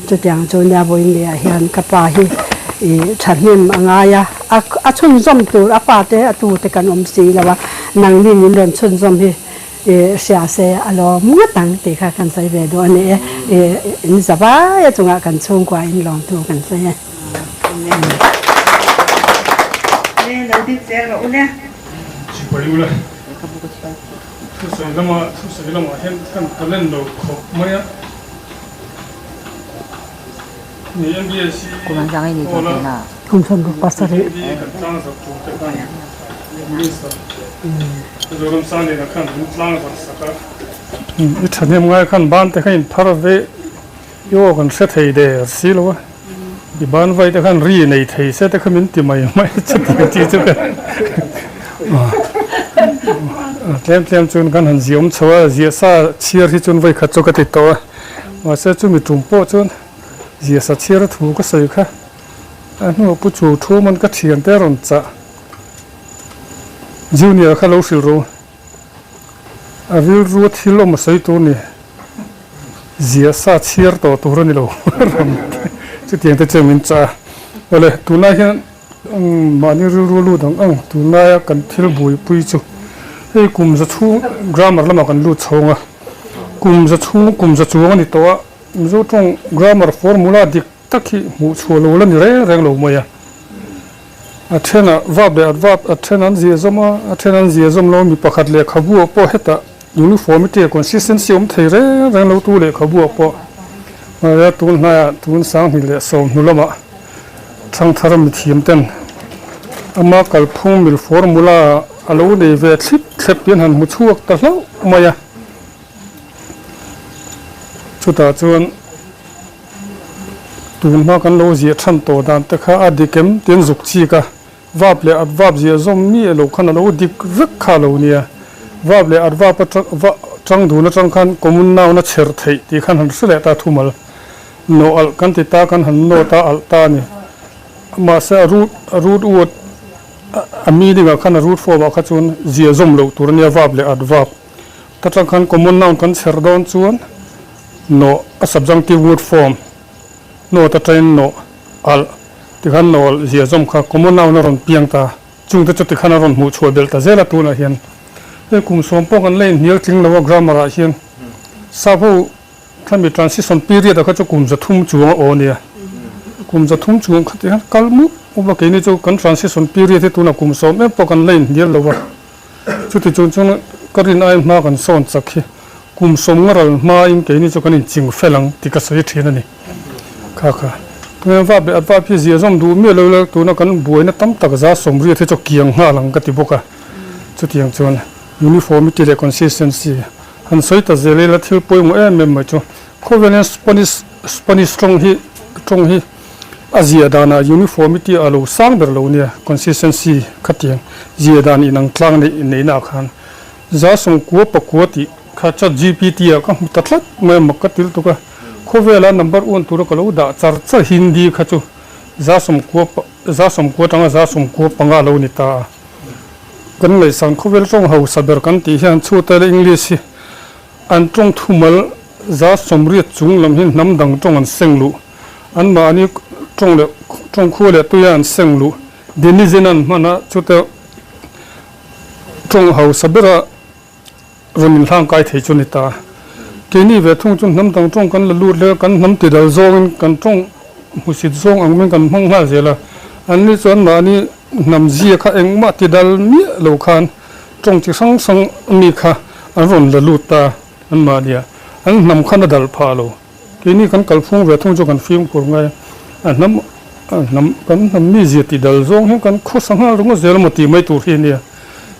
S7: Chutiang chu nia vawiin ah hian ka pa hi ih thahnem a ngai a, a chhunzawm tur a pa te a tu te kan awm si lo a, nangni min rawn chhunzawm hi ih hria se a lawm ngawt ang tih kha kan sawi ve duh a ni e, ih in za vai a chungah kan chhungkua in lawm thu kan sawi e.
S8: Sipai ula thusawi lama thusawi lamah hian kan talent lo khawp mai a ni MBSC pawla kan tlang zak tur te khan Minister Mizoram Sangliana khan min tlang zak sak a. I thahnem ngai khan ban te kha in phar ve I aw kan hre thei der si lo a, i ban vai te khan ri nei thei se te kha min ti mai mai chutiang chi chu ka tlem tlem chuan kan han ziah awm chho a, ziah sa chhiar hi chuan vawikhat chu ka ti tawh a, mahse chumi tum pawh chuan ziah sa chhiar a thu ka sawi kha a hnuah pu chu thu man ka thian te rawn chah junior kha lo hrilh ro. A rilru thil awm a sawi tur ni. Zia sa chhiar tawh tur a ni lo ram te chutiang te chuan min chah a. Awle tunlai hian mahni rilru lut ang ang tunlaia kan thil buaipui chu hei kum za chhung grammar lamah kan lut chhawng a, kum za chhung kum za chuang a ni tawh a, Mizo tawng grammar formula dik tak hi hmuh chhuah lo la ni reng reng lo mai a. A thenah vap leh advap a then an zia zawm a, a then an zia zawm lo. Mi pakhat lehkhabu ah pawh hetah uniformity a consistency awm thei reng reng lo tu lehkhabu ah pawh mahse tun hnaiah tun sanghnih leh sawmhnu lamah thangthar mithiam ten ama kalphung mil formula a lo nei ve thlip thlep hian han hmu chhuak ta hlauh mai a. Chutah chuan. Tun hma kan lo ziah than tawh dan te kha a dik em tiin zuk chik a, vap leh at vap ziah zawm mi elo khan a lo dik vek kha a lo nia. Vap leh at vap atang va tang dun atang khan common noun a chher theih tih khan han hre leh ta thumal. Nawh alh kan ti ta kan han nawt a alh ta a ni. Mahse a root a root word a meaning ah khan a root form ah kha chuan ziah zawm loh tur a nia vap leh at vap. Ta tang khan common noun kan chher dawn chuan nawh a subjunctive word form nawt atangin nawh alh tikhan nawh alh zia zawm kha common noun a rawn piang ta chungte chu tikhan a rawn hmuh chhuah belh ta zel a tunah hian hei kum sawm pawh kan la inhnial tling lo a grammar ah hian sap ho khami transition period ah kha chu kum 300 chuang a aw nia kum 300 chuang kha tikhan kal mup mup a keini chu kan transition period hi tunah kum sawm em pawh kan la inhnial lo a. Chuti chung chuan ka rin aiin hma kan sawn chak hi kum sawm nga ral hmain keini chu kan inching fel ang tih ka sawi thin a ni. Kha kha. Tunge vap leh at vap hi zia zawm duh miah lo ila tuna kan buaina tam tak za sawmriat hi chu kiang nghal ang ka ti bawk a. Chutiang chuan uniformity leh consistency han sawi ta zel ila thil pawimawh em em mai chu khawvel hian Spanish Spanish tawng hi tawng hi A zia danah uniformity a lo sang ber lo nia, consistency khatiang zia dan inang tlang neih neihna ah khan za sawngkua pakua tih kha chat gpt ah ka hmu ta tlat mai a mak ka til tuk a, khawvela number one tura ka lo dah char char Hindi kha chu za sawmkua za sawmkua atanga za sawmkua panga a lo ni ta a, kan ngaihsan khawvel tawng hausa ber kan tih hian chhute leh English hi an tawng thumal za sawmriat chung lam hi hnam dang tawng an seng luh. Anmahni tawng leh tawng khua leh tuia an seng luh denizen an hman a, chute tawng hausa bera rawn inhlang kai thei chu a ni ta. Keini ve thung chu hnam dang tawng kan la lut hle a, kan hnam ti dal zawngin kan tawng hmusit zawng ang maiin kan hmang nghal zel a, an ni chuan mahni hnam zia kha engmah ti dal miah lo khan tawng chi hrang hrang mi kha an rawn la lut ta an mahnia an hnam khan a dal phah lo. Keini kan kalphung ve thung chu kan fimkhur ngai a, a hnam a hnam kan hnam mizia tih dal zawng hian kan khawsa nghal ringawt zel emaw tih mai tur hi a nia.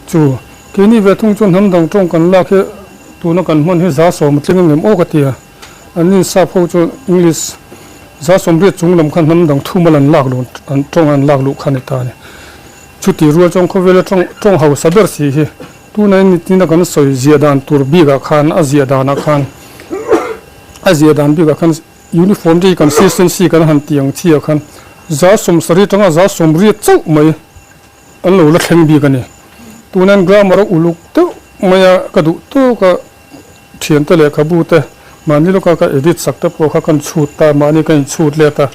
S8: Chu keini ve thung chu hnam dang tawng kan lak hi tuna kan hman hi 70% a tling ang em aw ka ti a, an insap ho chu English 80% chung lam khan hnam dang thumal an lak luh an tawng an lak luh kha a ni ta a ni. Chuti rual chuan khawvela tawng tawng hausa ber si hi Tuna in nitin a kan sawi ziah dan tur bikah khan a ziah danah khan a ziah dan bikah khan uniform te hi consistency kan han tih ang chiah khan 70% tanga 80% chauh mai an lo la thleng bik a ni. Tuna in grammar a uluk deuh mai a ka duh tawk a thiante lehkhabu te mahni lawka ka edit sak te pawh kha kan chhut ta mahni ka inchhut let a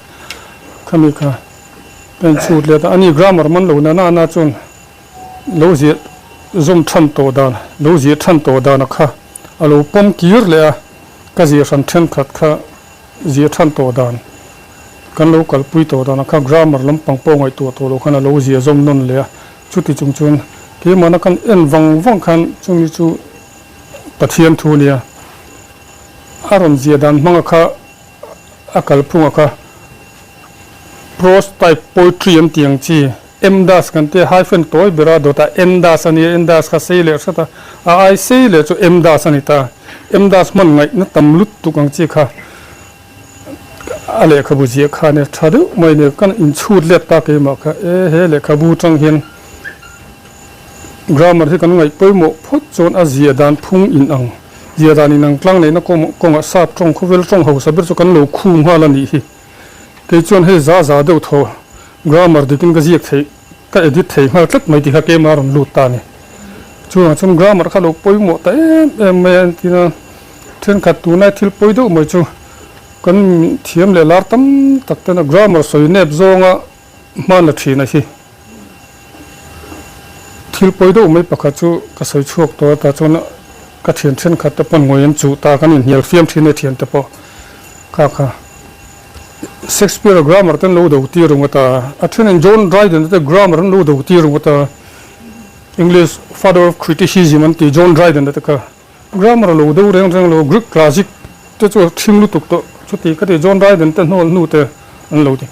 S8: khami kha ka inchhut let a ani grammar man lo na na chuan Lo ziah zawm than tawh dan, lo ziah than tawh dana kha a lo pawm kir leh a, ka ziah hran thenkhat kha ziah than tawh dan, kan lo kalpui tawh dana kha grammar lampang pawh ngaihtuah tawh loh khan a lo ziah zawm nawn leh a, chuti chung chuan keimahna kan en vang vang khan chumi chu Pathian thu nia a rawn ziah dan hmanga kha a kalphunga kha prose type poetry an tih ang chi. Em dash kan tia hyphen tawi ber a dawtah en dash a nia, en dash kha sei leh hret a, a ai sei leh chu em dash a ni ta. Em dash hman ngaihna tam lut tuk ang chi kha a lehkhabu ziah kha nia tha deuh mai nia kan inchhut let ta keimah kha e he lehkhabu tang hian grammar hi kan ngaih pawimawh phawt chuan a ziah dan phung in ang ziah dan in ang tlang neihna kawngah sap tawng khawvel tawng hausa ber chu kan lo khu nghal a nih hi. Kei chuan hei za za deuh thaw grammar dikin ka ziak theih, ka edit thei nghal tlat mai tih kha keimah rawn lut ta a ni. Chuvang chuan grammar kha lo pawimawh ta em em mai a, entir a thenkhat tunlai thil pawi deuh mai chu kan thiam leh lar tam tak tena grammar sawi nep zawnga hman la thin a hi. Thil pawi deuh mai pakhat chu ka sawi chhuak tawh a, tah chuan ka thian thenkhat te pawn ngawi an chuh ta, kan inhnial fiam thin e thian te pawh kha kha Shakespeare grammar te an lo do tir ringawt a, a thenin John Dryden te grammar an lo do tir ringawt a, English father of criticism an ti John Dryden te kha grammar a lo do reng reng lo, Greek classic te chu a thing lutuk tawh chuti ka ti John Dryden te hnawl hnu te an lo ti.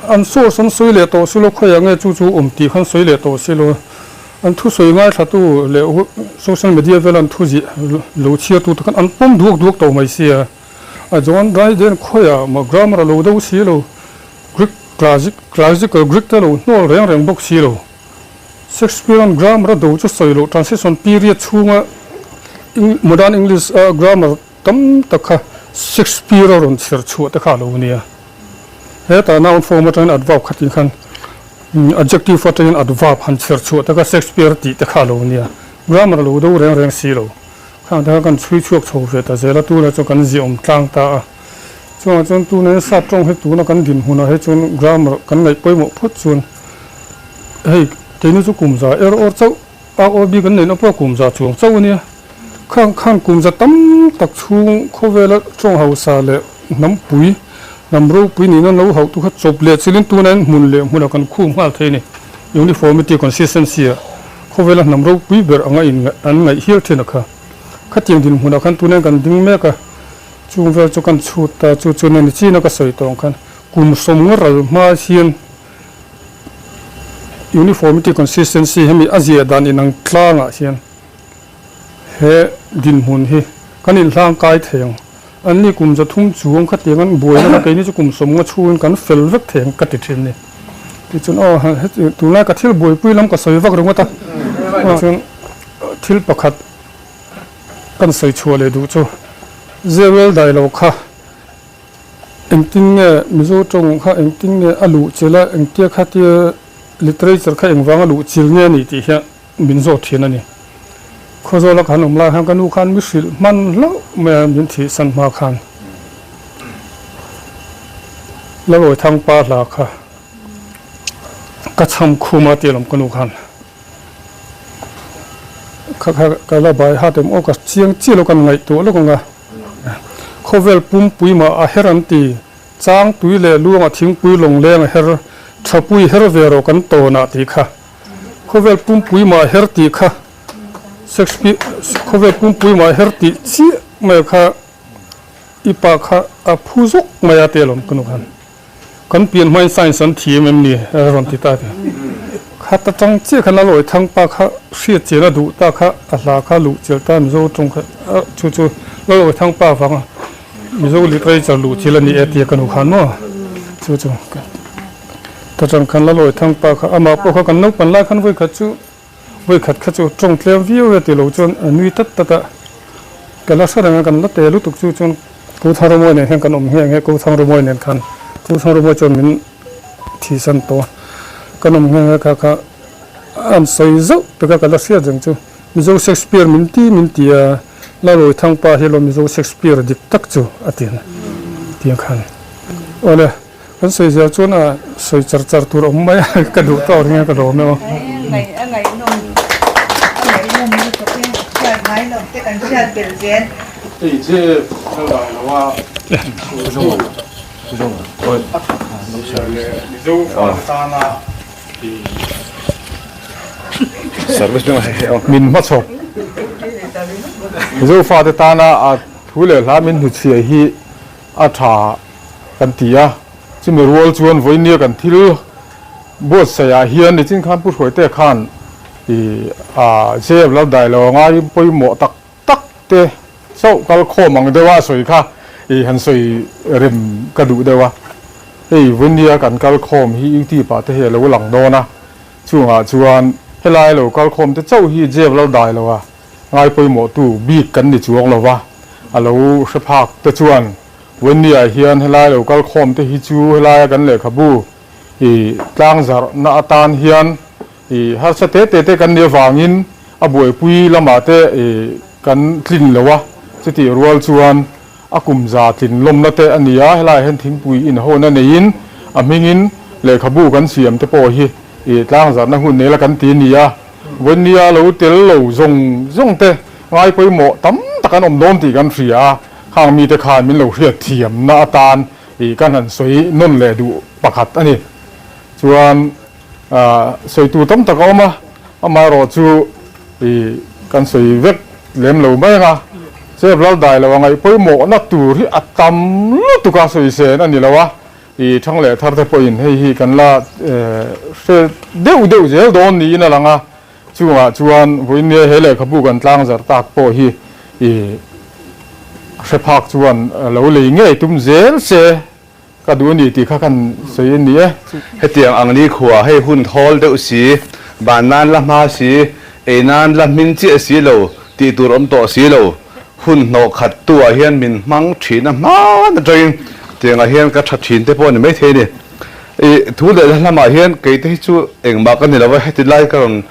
S8: An source an sawi leh tawh silo khawiah nge chu chu awm tih kha an sawi leh tawh silo, an thusawi ngaithlatu leh social media vela an thu ziah lo chhiartu te khan an pawm duak duak tawh mai sia. A John Dryden khawiah mah grammar a lo do si lo, Greek classic classical Greek te lo hnawl reng reng bawk si lo. Shakespeare-a'n grammar a do chu sawi loh transition period chhunga modern English a grammar tam tak kha Shakespeare-a rawn chher chhuah te kha a lo nia. Hetah noun form atangin adverb khatin khan adjective atangin adverb han chher chhuah te kha Shakespeare tih te kha a lo nia. Grammar a lo do reng reng si lo. Khang te kha kan chhui chhuak chho ve ta zel a, tunah chuan kan ziahawm tlang ta a. Chungah chuan tunah hian sap tawng hi tuna kan dinhmunah hi chuan grammar kan ngaih pawimawh phawt chuan hei keini chu kum za er awr chauh a aw bik an neihna pawh kum za chuang chauh a nia. Khang khan kum za tam tak chhung khawvela tawng hausa leh hnam pui hnam ropui nihna lo hauh tu kha chawp leh chilin tunah hian hmun leh hmunah kan khum nghal thei a ni. Uniformity consistency ah Khawvela hnam ropui ber anga in an ngaih hial thin a kha. Khatiang dinhmunah khan tunah kan ding mek a, chung vel chu kan chhut ta, chu chu nani chin a ka sawi tawh ang khan kum 50 ral hma hian uniformity consistency hemi a zia dan inang tlangah hian he dinhmun hi kan inhlang kai thei ang. Anni kum 300 chuang khatiang an buaina kha keini chu kum 50 chhungin kan fel vek thei ang ka ti thin ni. Tichuan aw heti tunlai ka thil buaipui lam ka sawi vak ringawt a, chuan thil pakhat kan sawi chhuah leh duh chu Zewel Dailo kha engtin nge Mizo tawng kha engtin nge a luh chilh a, engtia khatia literature kha engvanga luh chilh nge a nih tih hian min zawt thin a ni. Khawzawla kan awm lai khan ka nu khan mi hrilh hman hlauh mai a, min thihsan hma khan Lalawithang pa hla kha ka chham khum a tih alawm ka nu khan kha kha ka la bai hat em aw ka chiang chiah lo kan ngaihtuah lawk ang a, khawvel pumpui mah a her an ti. Chang tui leh luanga thingpui lawng leng a her, thapui her ve rawh kan tawnah tih kha. Khawvel pumpui mah her tih kha Shakespeare khawvel pumpui mah her tih chiah mai kha i pa kha a phu zawk mai a te alawm ka nu khan. Kan pian hmain science an thiam em ni a rawn ti ta te. Khat atang chiah khan a lawi thang pa kha hriat chian a duh ta kha a hla kha luh chial ta Mizo tawng kha chu chu la lawi thang pa vanga Mizo literature luh chial a ni e tia ka nu khan maw chu chu ta tang khan la lawi thang pa kha amah pawh kha kan naupan lai khan vawikhat chu Vawikhat kha chu tawng tlem viau e tilo chuan a nui tat tat a, ka la hre reng a, kan la te lutuk chu chuan Ko Thangrawmawi nen hian kan awm nghe nghe, Ko Thangrawmawi nen khan Ko Thangrawmawi chuan min thisan tawh a, kan awm nghe nghe kha kha an sawi zauh pek a, ka la hriat reng chu Mizo Shakespeare min ti min ti a, Lalawi Thangpa hi lo Mizo Shakespeare dik tak chu a ti a, tiang khan awle. Kan sawi zel chuan a sawi char char tur a awm mai a, ka duh tawk ring a ka lawm e aw.
S2: A ngaihnawm a ngaihnawm lutuk e, hriat ngai lo te kan hriat belh zel.
S9: Hei che ka dai lo a. Mizo fate tana
S10: Min hmachhawp. Mizo fate tana a thu leh hla min hnuchhiah hi a tha kan ti a, chumi rual chuan vawinia kan thil buatsaih ah hian nichin khan Pu Hruaite khan ih a JF lo dai lo ngai pawimawh tak tak te chauh kal khawm ang deuh a sawi kha ih han sawi rem ka duh deuh a, hei vawinia kan kal khawm hi YouTube ah te hi a lo lang dawn a, chungah chuan helai lo kal khawm te chauh hi JF lo dai lo a. Ngai pawimawhtu bik kan ni chuang lo va, a lo hre phak te chuan Wendy-ah hian helai lo kal khawm te hi chu helaia kan lehkhabu i tlang zarhna atan hian i harsa te te te kan nih avangin a buaipui lamah te i kan tlin lo a, chutih rual chuan a kum za tlin lawmna te a ni a, helaiah hian thingpui inhawna neiin a hmingin lehkhabu kan siam te pawh hi i tlang zarhna hun nei la kan ti a ni a. Vawinia lo tel lo zawng zawng te ngai pawimawh tam tak an awm dawn tih kan hria a, khang mite khan min lo hriat thiamna atan ih kan han sawi nawn leh duh pakhat a ni. Chuan sawitu tam tak a awm a, amaherawh chu ih kan sawi vek lem lo mai ang a, Chef Laldai lo a ngaih pawimawhna tur hi a tam lutuk a sawi sen a ni lo a, I thang leh thar te pawhin hei hi kan la hre deuh deuh zel dawn niin a lang a, chungah chuan vawinia he lehkhabu kan tlang zarh tak pawh hi i hre phak chuan lo lei ngei tum zel se ka duh a ni tih kha kan sawi a ni e.
S11: Hetiang ang ni khua hei hun thawl deuh si, ban nan la hma si, ei nan la hmin chiah si lo, tih tur awm tawh si lo. Hun hnawh khat tu ah hian min hmang thin a hman atangin tiangah hian ka tha thin te pawh a ni maithei a ni. I thu leh hla lamah hian kei te hi chu engmah ka ni lo va, heti lai ka rawn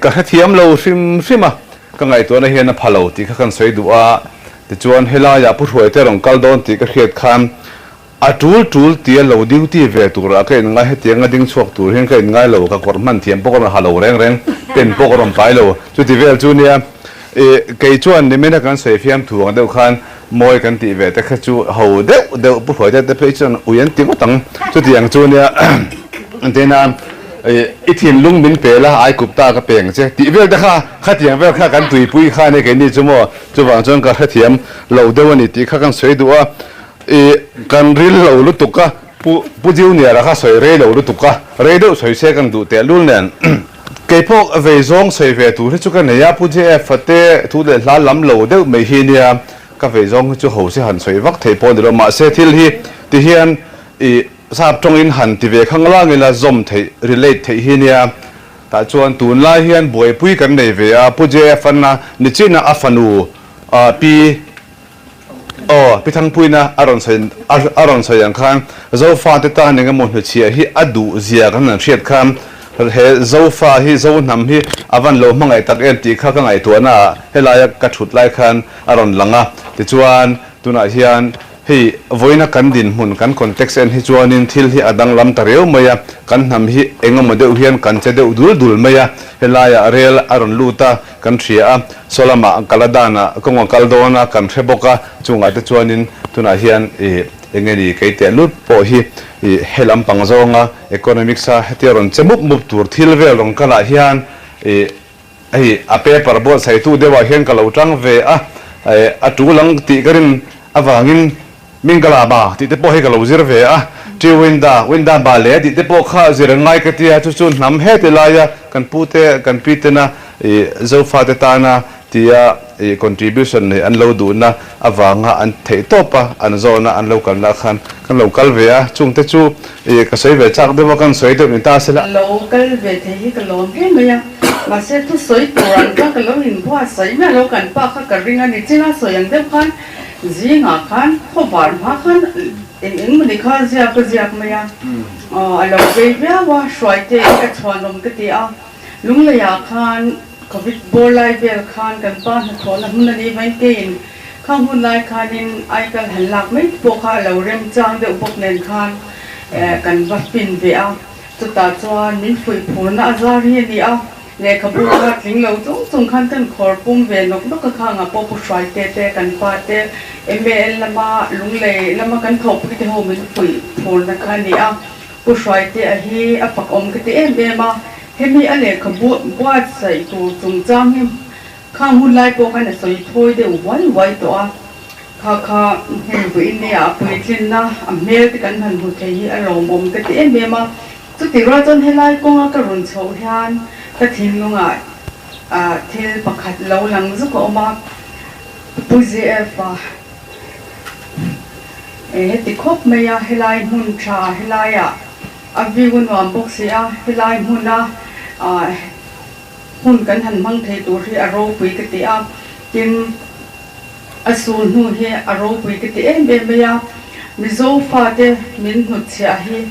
S11: ka hrethiam lo hrim hrim a, ka ngaihtuahna hian a pha lo tih kha kan sawi duh a, tichuan helaiah Pu Hruaite rawn kal dawn tih ka hriat khan A tul tul tia lo duty ve turah ka inngai hetianga ding chhuak tur hian ka inngai lo, ka kawrh hman thiam pawh ka rawn ha lo reng reng, pen pawh ka rawn pai lo, chuti vel chu nia ih kei chuan nimina kan sawi fiam thu ang deuh khan mawi kan tih ve te kha chu ho deuh deuh pu hruai te te phei chuan ui an ti ngawt ang, chuti ang chu nia tena ih i thinlung min pe la ai kup ta ka peng che tih vel te kha khatiang vel kha kan tuipui kha ania keini chu maw chuvang chuan ka hrethiam lo deuh a ni tih kha kan sawi duh a. I kan ril lo lutuk a, Pu Pu Junior-a kha sawi rei lo lutuk a, rei deuh sawi se kan duh teh lul nen. Kei pawh vei zawng sawi ve tur hi chu ka nei a, Pu JF-a te thu leh hla lam lo deuh mai hi nia, ka vei zawng hi chu ho se han sawi vak thei pawh ni lo, mahse thil hi ti hian i sap tawngin han ti ve khang lang ila zawm theih, relate theih hi nia. Tah chuan tunlai hian buaipui kan nei ve a, Pu JF-a'n a nichin a a fanu Pi Aw, Pi Thangpuina a rawn sawi a rawn sawi ang khan Zofa te tan eng emaw hnuchhiah hi a duh zia kan han hriat khan he Zofa hi Zo hnam hi a van lo hmangaih tak em tih kha ka ngaihtuahna ah helaia ka thut lai khan a rawn lang a. Tichuan tunah hian hei vawiina kan dinhmun kan context en hi chuanin thil hi a danglam ta riau mai a, kan hnam hi eng emaw deuh hian kan che deuh dul dul mai a, helaiah rel a rawn lut a, Kan hria a, saw lamah kala danah kawng a kal dawn a, kan hre bawk a, chungah te chuanin tunah hian ih Enge ni kei teh lut pawh hi ih he lampang zawnga economics a hetia rawn che mup mup tur thil vel rawn kalah hian ih hei a paper buatsaihtu deuhah hian ka lo tang ve a, ih a tul ang tih ka rin avangin Mingalaba tih te pawh hi ka lo zir ve a, Ṭiwinda, Winda ba le tih te pawh kha zir a ngai ka tia, chu chu hnam heti laia kan pute kan pitena ih Zofate tana tia ih contribution nei an lo duhna avanga an theih tawp a, an zawhna an lo kalna khan kan lo kal ve a, chungte chu ih ka sawi ve chak deuh a, kan sawi deuh ni ta se la.
S12: Ka lo kal ve thei hi ka lawm hle mai a, mahse thusawi tur ang kha ka lo inbuatsaih miah lo, kan pa kha ka ring a ni, china sawi ang deuh khan Zingah khan khawvar hma khan eng eng mawni kha ziak a ziak mai a, a lo vei viau a, Hruaite hi a chhuanawm ka ti a, Lungleiah khan Covid bawr lai vel khan kan pa hnathawhna hmun a nih vain keiin khang hun lai khanin aikal han lak mai te pawh kha a lo remchang deuh bawk nen khan kan va fin ve a, chutah chuan min fuih phurna a zar hi a ni a. Lehkhabu kha tling lo chung chung khan kan khawr pum ve nawk nawk a khangah pawh Pu Hruaite te, kan pa te, MAL lama Lunglei lama kan thawhpui te ho min fuih phurna kha a ni a. Pu Hruaite a hi a fakawm ka ti em em a, hemi a lehkhabu buatsaih tur chungchang hi khang hun lai pawh khan a sawi thawi deuh huai huai tawh a. Kha kha hei vawiin a puitlinna a hmel te kan han hmu thei hi a lawmawm ka ti em em a. Chuti rual chuan helai kawnga ka rawn chhoh hian ka thinlungah thil pakhat lo lang zuk a awm a, Pu ZF a heti khawp mai a, helai hmun tha helaiah a view a nuam bawk si a, helai hmuna hmun kan han hmang thei tur hi a ropui ka ti a, tin a sul hnu hi a ropui ka ti em em mai a, Mizo fate min hnutchhiah hi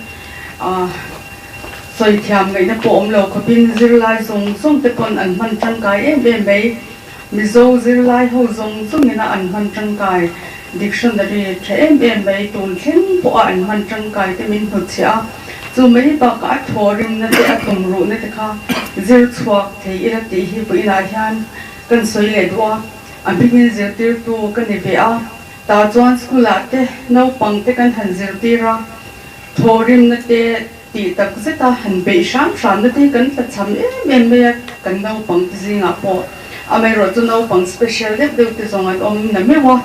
S12: sawi thiam ngaihna pawh awm lo khawpin zirlai zawng zawng te pawn an hman tangkai em em mai. Mizo zirlai ho zawng zawngina an hman tangkai dictionary tha em em mai tun thleng pawha an hman tangkai te min hnutchhiah a, chu mai bakah a thawhrimna te a tumruhna te kha zir chhuak thei ila tih hi vawiinah hian kan sawi leh duh a, a hmingin zirtirtu ka ni ve a. Tah chuan school ah te naupang te kan han zirtir a, thawhrimna te tih tak zet a han beih hram hram na te hi kan tlachham em em mai a, kan naupang te zingah pawh amaherawh chu naupang special deuh deuh te zawng an awm na meuh a,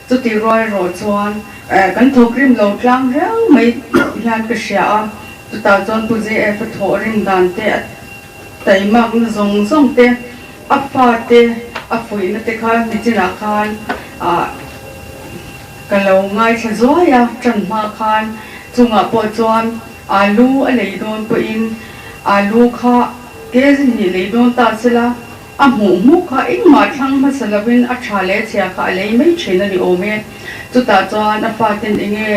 S12: chutih rual erawh chuan kan thawkrim lo tlang riau mai hian ka hria a, chutah chuan Pu JF a thawhrim dan te a taimakna zawng zawng te A fate a fuihna te kha nichinah khan ah ka lo ngaithla zuai a, ṭan hma khan chungah pawh chuan alu a lei dawn pawhin alu kha kg hnih lei dawn ta sela a hmuh hmuh kha engmah thlang hmasa lovin a ṭha leh chhia kha a lei mai ṭhin a ni awm e. Chutah chuan a faten enge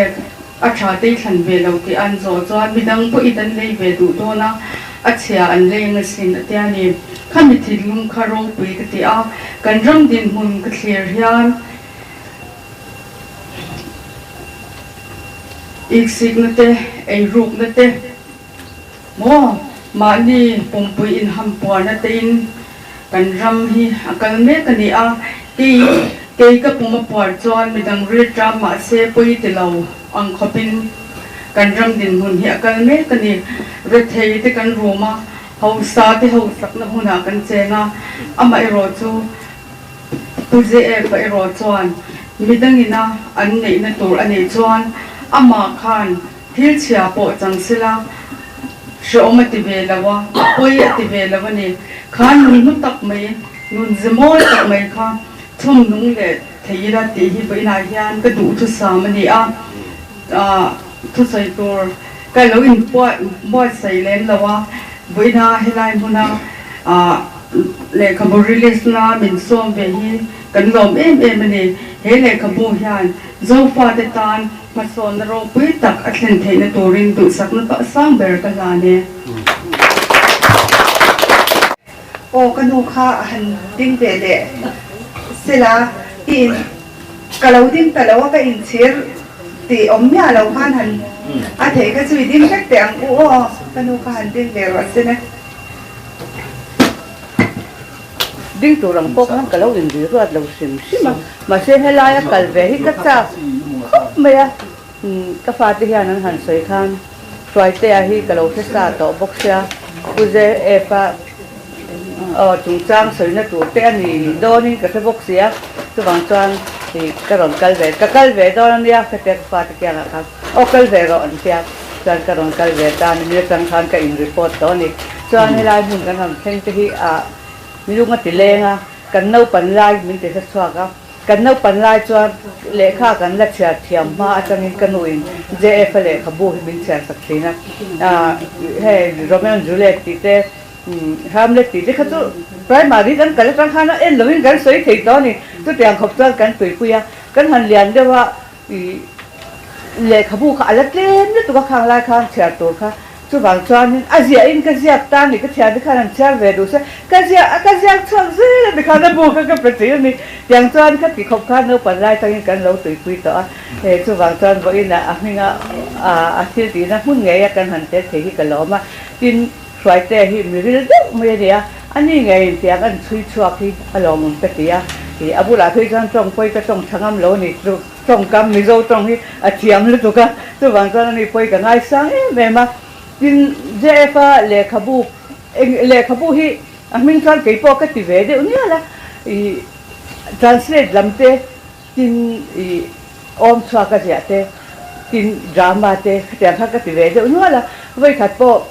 S12: A tha te i thlan ve lo tih an zawh chuan midang pawh i dan lei ve duh dawn a, a chhia an leng asin a tia ni. Khami thinlung kha ropui ka ti a, kan ram dinhmun ka thlir hian iksikna te, eirukna te, maw mahni pumpui inhampuarna tein kan ram hi a kal mek a ni a, kei kei ka pum a puar chuan midang rilṭam mahse pawi ti lo ang khawpin kan ram dinhmun hi a kal mek a ni. Rethei te kan rum a, hausa te hausakna hunah kan cheng a, amaherawh chu Pu JF a erawh chuan midangina an neihna tur a nih chuan amah khan Thil chhia pawh chang sela hrehawm a ti ve lo a, a pawi a ti ve lo a ni. Kha nun hnu tak mai, nun ze mawi tak mai kha chhawm nung leh thei ila tih hi vawiinah hian ka duh thusam a ni a, thusawi tur ka lo inbuatsaih lem lo a, vawiina helai hmuna lehkhabu release na min sawm ve hi kan lawm em em a ni. He lehkhabu hian Zofate tan Hmasawnna ropui tak a thlen theihna turin duhsakna pah sang ber ka hlan e.
S2: Aw ka nu kha a han ding ve leh sela i in ka lo ding ta lo a ka inchhir tih awm miah lo khan han a theih kha chu i ding vek teh ang u aw ka nu kha han ding ve rawh sin e.
S13: Ding tur ang pawh khan ka lo inri ruat lo hrim hrim a, mahse helaia kal ve hi ka chak khawp mai a. Ka fate hian an han sawi khan Hruaitea hi ka lo hre sa tawh bawk sia, Pu JF-a aw chungchang sawina tur te a ni dawnin ka hre bawk sia, chuvang chuan ka rawn kal ve, ka kal ve dawn a nia ka tia ka fate kiangah khan aw kal ve rawh an tia, chuan ka rawn kal ve ta a ni, mi atang khan ka in report tawh a ni. Chuan helai hmun kan rawn thleng te hi ah lung a ti leng a, kan naupan lai min ti hre chhuak a. Kan naupan lai chuan lehkha kan la chhiar thiam hma atangin ka nuin JF-a lehkhabu hi min chhiar sak thin a. Hei Romeo and Juliet tih te, Hamlet tih te kha chu primary kan kal atang khan a en lovin kan sawi thei tawh a ni. Chutiang khawp chuan kan tuipui a, kan han lian deuh a lehkhabu kha a la tlem lutuk a khang lai khan chhiar tur kha. Chuvang chuanin a ziahin ka ziak ta ni, ka thiante khan an chhiar ve duh se, ka ziah a ka ziak chhuak zel a ti khan a bu kha ka pe ṭih a ni. Tiang chuan ka ti khawp khan naupang lai tangin kan lo tuipui tawh a, he chuvang chuan vawiinah a hminga a thil tihna hmun ngei a kan han tel thei hi ka lawm a. Tin, Hruaitea hi mi ril deuh mai a ni a, ani ngeiin tiang an chhui chhuak hi a lawmawm ka ti a, a bulah phei chuan tawng pawi ka tawng tha ngam lo a ni. Tawngkam Mizo tawng hi a thiam lutuk a, chuvang chuan ani pawi ka ngaisang em em a. Tin, JF-a lehkhabu, eng lehkhabu hi a hming chuan kei pawh ka ti ve deuh nial a, ih translate lam te, tin ih awm chhuak a ziah te, tin drama te khatiang kha ka ti ve deuh nual a. Vawikhat pawh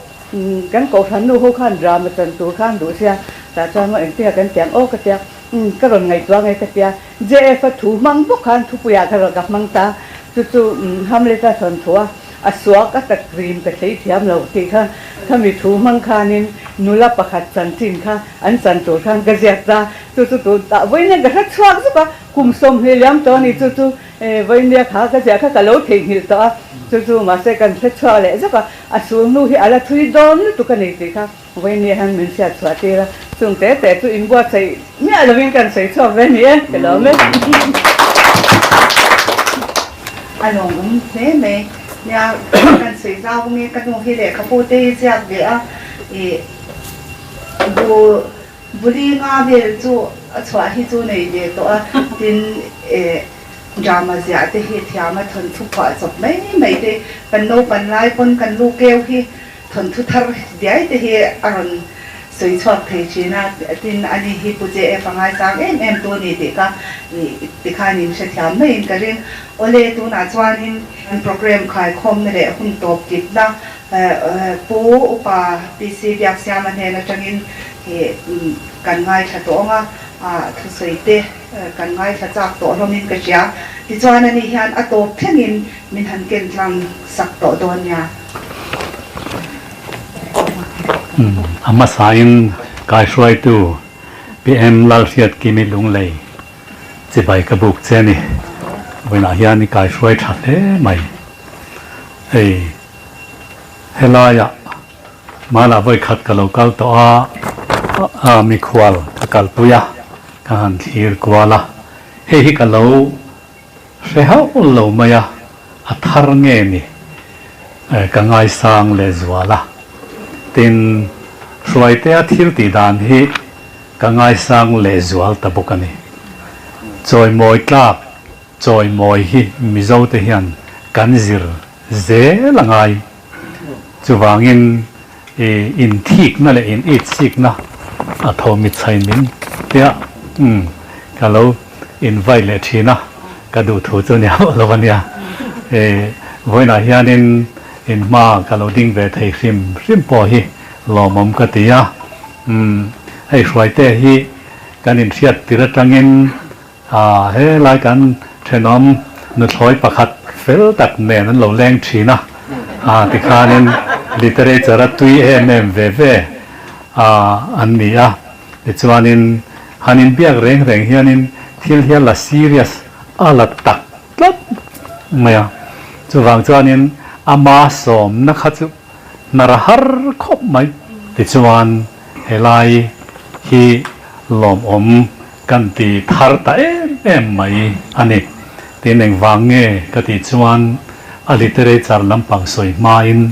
S13: kan kohhran nu ho khan drama chan tur khan duh sia, tah chuan maw engtinga kan tiang aw ka tia, umm ka rawn ngaihtuah nge ka tia. JF-a thu hmang bawk khan thupuiah ka rawn ka hmang ta, chu chu Hamlet-a thawnthu a, a suak a tak rim ka thlei thiam lo tih kha khami thu hmang khanin nula pakhat chanchin kha an chan tur khan ka ziak ta, chu chu tun tah vawiin ka hre chhuak zuk a, kum 20 liam tawh a ni chu chu vawiin kha ka ziah kha ka lo theihnghilh tawh a, chu chu mahse kan hre chhuak leh zuk a, a sulhnu hi a la thui dawn lutuk a ni tih kha. Vawiin hian min hriat chhuah tir a, chung te te chu inbuatsaih miah lovin kan sawi chhuak ve ni e, ka lawm e.
S2: A lawmawm hle mai. Nia, kan sawi zau nge ka nu hi lehkhabu te hi ziak ve a, ih bu buli nga vel chu a chhuah hi chu nei ve tawh a, tin eh drama ziah te hi thiam a thawnthu phuah chawp mai mai te kan naupan lai pawn kan lu keu hi Thawnthu thar diai te hi a rawn sawi chhuak thei thin a, tin ani hi Pu JF a ngaisang em em tu a ni tih ka tikhan in hrethiam maiin ka ring. Awle, tunah chuanin programme khaikhawmna leh hun tawp kipna Pu Upa PC Biaksiama hnen atangin kan ngaithla tawh ang a, thusawi te kan ngaithla chak tawh hlawmin ka hria. Tichuan ani hian a tawp thlengin min han ken tlang sak tawh dawn nia.
S14: A hmasain kaihruaitu PM Lalhriatkimi Lunglei chibai ka buk che a ni. Vawiinah hian i kaihruai tha hle mai. Hei helaiah hmanah vawikhat ka lo kal tawh a, a mikhual ka kalpui a, ka han thlir kual a, hei hi ka lo Hre hauh lo mai a, a thar nge ni ka ngaisang leh zual a. Tin, Hruaitea thil tih dan hi ka ngaisang leh zual ta bawk a ni. Chawimawi tlak chawimawi hi Mizote hian kan zir zel a ngai. Chuvangin inthikna leh in itsikna a tho mitchhain min tia umm ka lo invite leh thin a, ka duh thu chu ni hauh lo a nia. Vawiinah hianin in hma ka lo ding ve thei hrim hrim pawh hi lawmawm ka ti a, umm hei Hruaite hi kan inhriat tir atangin A, helai kan thenawm nuthlawi pakhat fel tak nen an lo leng thin a, a tikhanin literature a tui em em ve ve a an ni a, tichuanin han inbiak reng reng hianin thil hi a la serious a la tak tlat mai a, chuvang chuanin ama sawmna kha chu hnar a har khawp mai. Tichuan helai hi lawmawm Kan ti thar ta em em mai a ni. Tin engvang nge ka tih chuan a literature lampang sawi hmain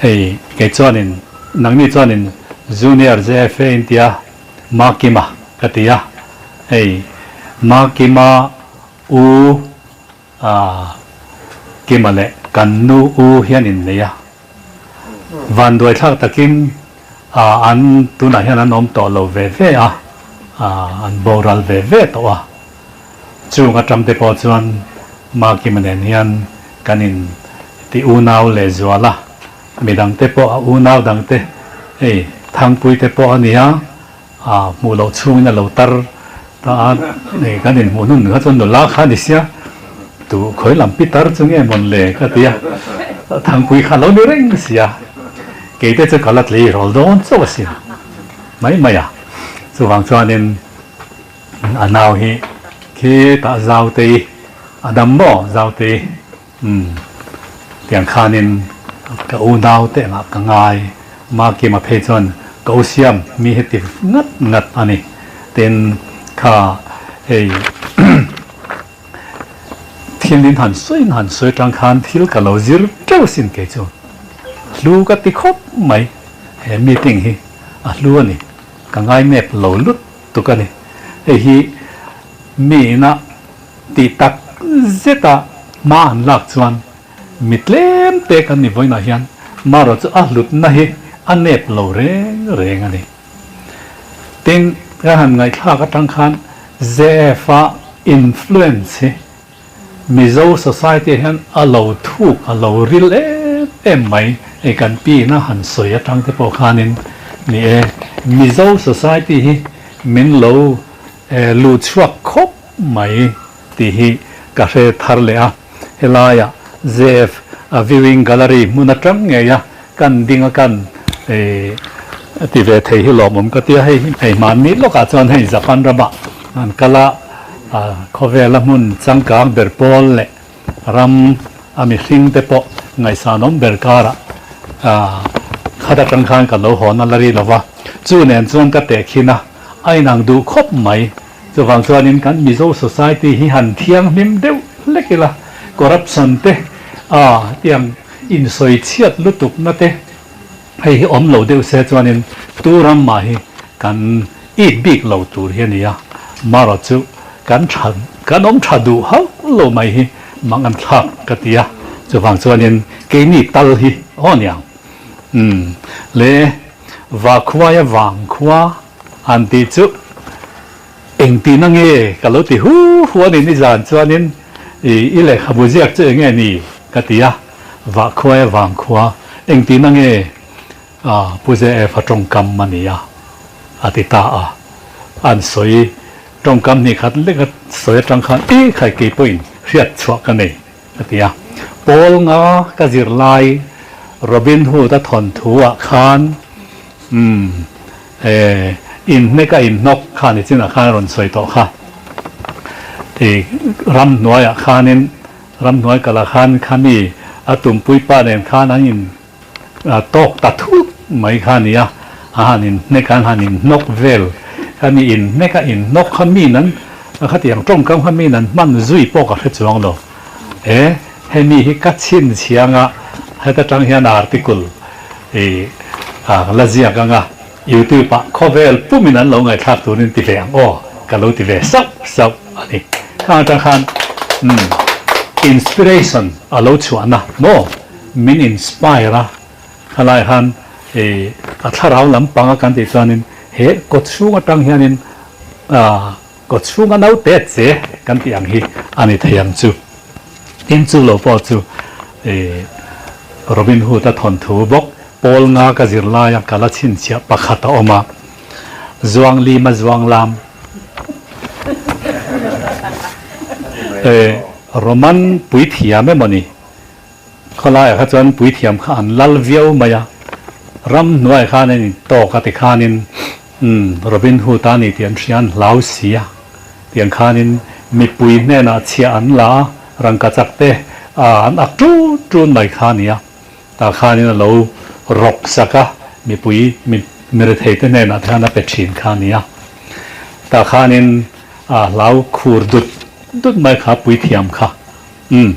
S14: hei kei chuanin nangni chuanin Junior JFA in tia Makima ka ti a, hei Makima u. Kima leh kan nu u hian innei a. Vanduai thlak takin an tunah hian an awm tawh lo ve ve a, an boral ve ve tawh a. Chung atang te pawh chuan Makima nen hian kan in ti unau leh zual a, midang te pawh a unau dang te hei Thangpui te pawh a nia, hmuh loh chhungin a lo tar ta a, hei kan inhmuh hnun kha chuan nula kha a ni sia, tu khawi lam pi tar chu nge mawn le ka ti a, Thangpui kha a lo ni reng sia, kei te chu ka la tlei rawl dawn chauh asin mai mai a, chuvang chuanin a nau hi khitah Zautei a dam maw Zautei? Umm, tiang khanin ka unau te engah ka ngai, Makima phei chuan ka u siam mi heti ngat ngat a ni. Tin, kha hei thil in han sawi in han sawi atang khan thil ka lo zir teuh sin kei chu. Hlu ka ti khawp mai, he meeting hi a hlu a ni, ka ngai nep lo lut tuk a ni. Hei hi mi ina Tih tak zeta hma an lak chuan mi tlem te kan ni vawiinah hian marawh chu a hlutna hi a nep lo reng reng a ni. Tin, ka han ngaihthlak atang khan ZF-a influence hi Mizo society ah hian a lo thuk, a lo ril em em mai. Hei kan piina han sawi atang te pawh khanin ni e, Mizo society hi min lo luh chhuak khawp mai tih hi ka hre thar leh a, helaiah ZF Viewing Gallery hmun atang ngei a kan ding a kan ti ve thei hi lawmawm ka ti a, hei hei hmanni lawkah chuan hei Japan ramah an kal a, khawvela hmun changkang ber pawl leh ram a mihring te pawh ngaihsanawm ber karah khat atang khan ka lo hawn a la ri lova, chu nen chuan ka tehkhin a, a inang duh khawp mai. Chuvang chuanin kan Mizo society hi han thianghlim deuh hlek ila, corruption te a tiang insawi chhiat lutuk na te hei hi awm lo deuh se chuanin tu ram mah hi kan it bik lo tur hi a ni a, marawh chu kan tha kan awm tha duh hauh lo mai hi mang an thlak ka ti a, chuvang chuanin keini tal hi aw niang umm le Vakhuaia vangkhua Han tih chu engtihna nge ka lo ti hu hu a ni nizan chuanin i i lehkhabu ziak chu enge ni ka ti a, Vahkhuaia vangkhua engtihna nge a Pu JF a tawngkam a ni a a ti ta a, an sawi tawngkam hnih khat lek a sawi atang khan i khai kei pawhin hriat chhuah ka nei ka ti a, Paul nga ka zir lai Robin Hood a thawnthu ah khan umm eh inhnek a inhnawk kha ni chinah khan a rawn sawi tawh kha i ramhnuai ah khanin ramhnuai kal ah khan khami a tumpui pa nen khan an in tawk ta thut mai kha a ni a, a han inhnek a an han inhnawk vel kha mi inhnek a inhnawk kha mi nan khatiang tawngkam kha mi nan hman zui pawh ka hre chuang lo e hemi hi ka chhinchhiang a heta tang hian article i la ziak ang a youtube ah khawvel pumin an lo ngaihthlak turin ti ve ang aw ka lo ti ve sauh sauh a ni khang atang khan umm inspiration a lo chhuahna maw. Min inspire a, khalai khan i a thlarau lampang a kan tih chuanin he kawchhung atang hianin kawchhung a naute che kan tih ang hi a ni thei ang chu. Tin chu lo pawh chu i Robin Hood a thawnthu bawk Paul nga ka zir laia ka la chhinchhiah pakhat a awm a, Zuang Lima Zuang Lam Roman puithiam emaw ni? Khawlaiah kha chuan puithiam kha an lal viau mai a, ramhnuaiah khan an intawk a tikhanin umm Robin Hood a ni tih an hria an hlau si a, tiang khanin mipui hnenah chhiah an la a, rangkachak te an ak tun tun mai kha a ni a, tah khanin a lo rawk sak a, mipui mi mirethei te hnenah te khan a pe thin kha a ni a, tah khanin a hlau khur dut dut mai kha puithiam kha. Umm,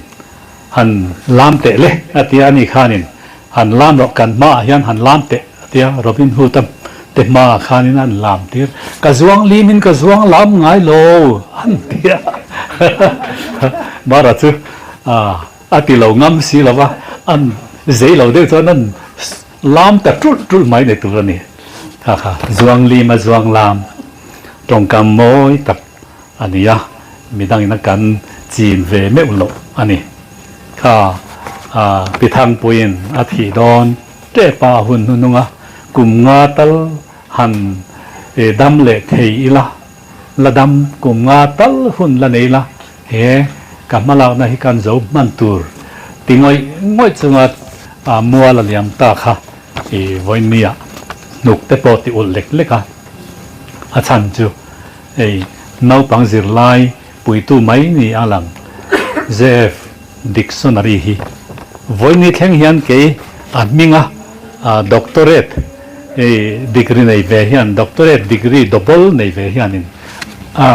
S14: han lam teh le a tia a ni khanin han lam rawh kan hmaah hian han lam teh a tia Robin Hood a te hmaah khanin an lam tir ka zuang limin ka zuang lam ngai lo an tia Mara chu ah. A ti lo ngam si lo va, an zei lo deuh chuan an lam ta ṭulh ṭulh mai nei tur a ni. Kha kha zuang lim a zuang lam tawngkam mawi tak a ni a, midangin a kan chin ve meuh loh a ni. Kha Pi Thangpuiin a thih dawn tep a hun hnuhnung a, kum nga tal han dam leh thei ila, la dam kum nga tal hun la nei la, He ka hmalakna hi kan zo hman tur ti ngawih ngawih chunga mual a liam ta kha i vawinia hnuk te pawh ti ulh lek lek a, a chhan chu hei naupang zirlai puitu mai ni a lang JF Dictionary hi vawini thleng hian kei a hminga doctorate degree nei ve hian doctorate degree double nei ve hianin a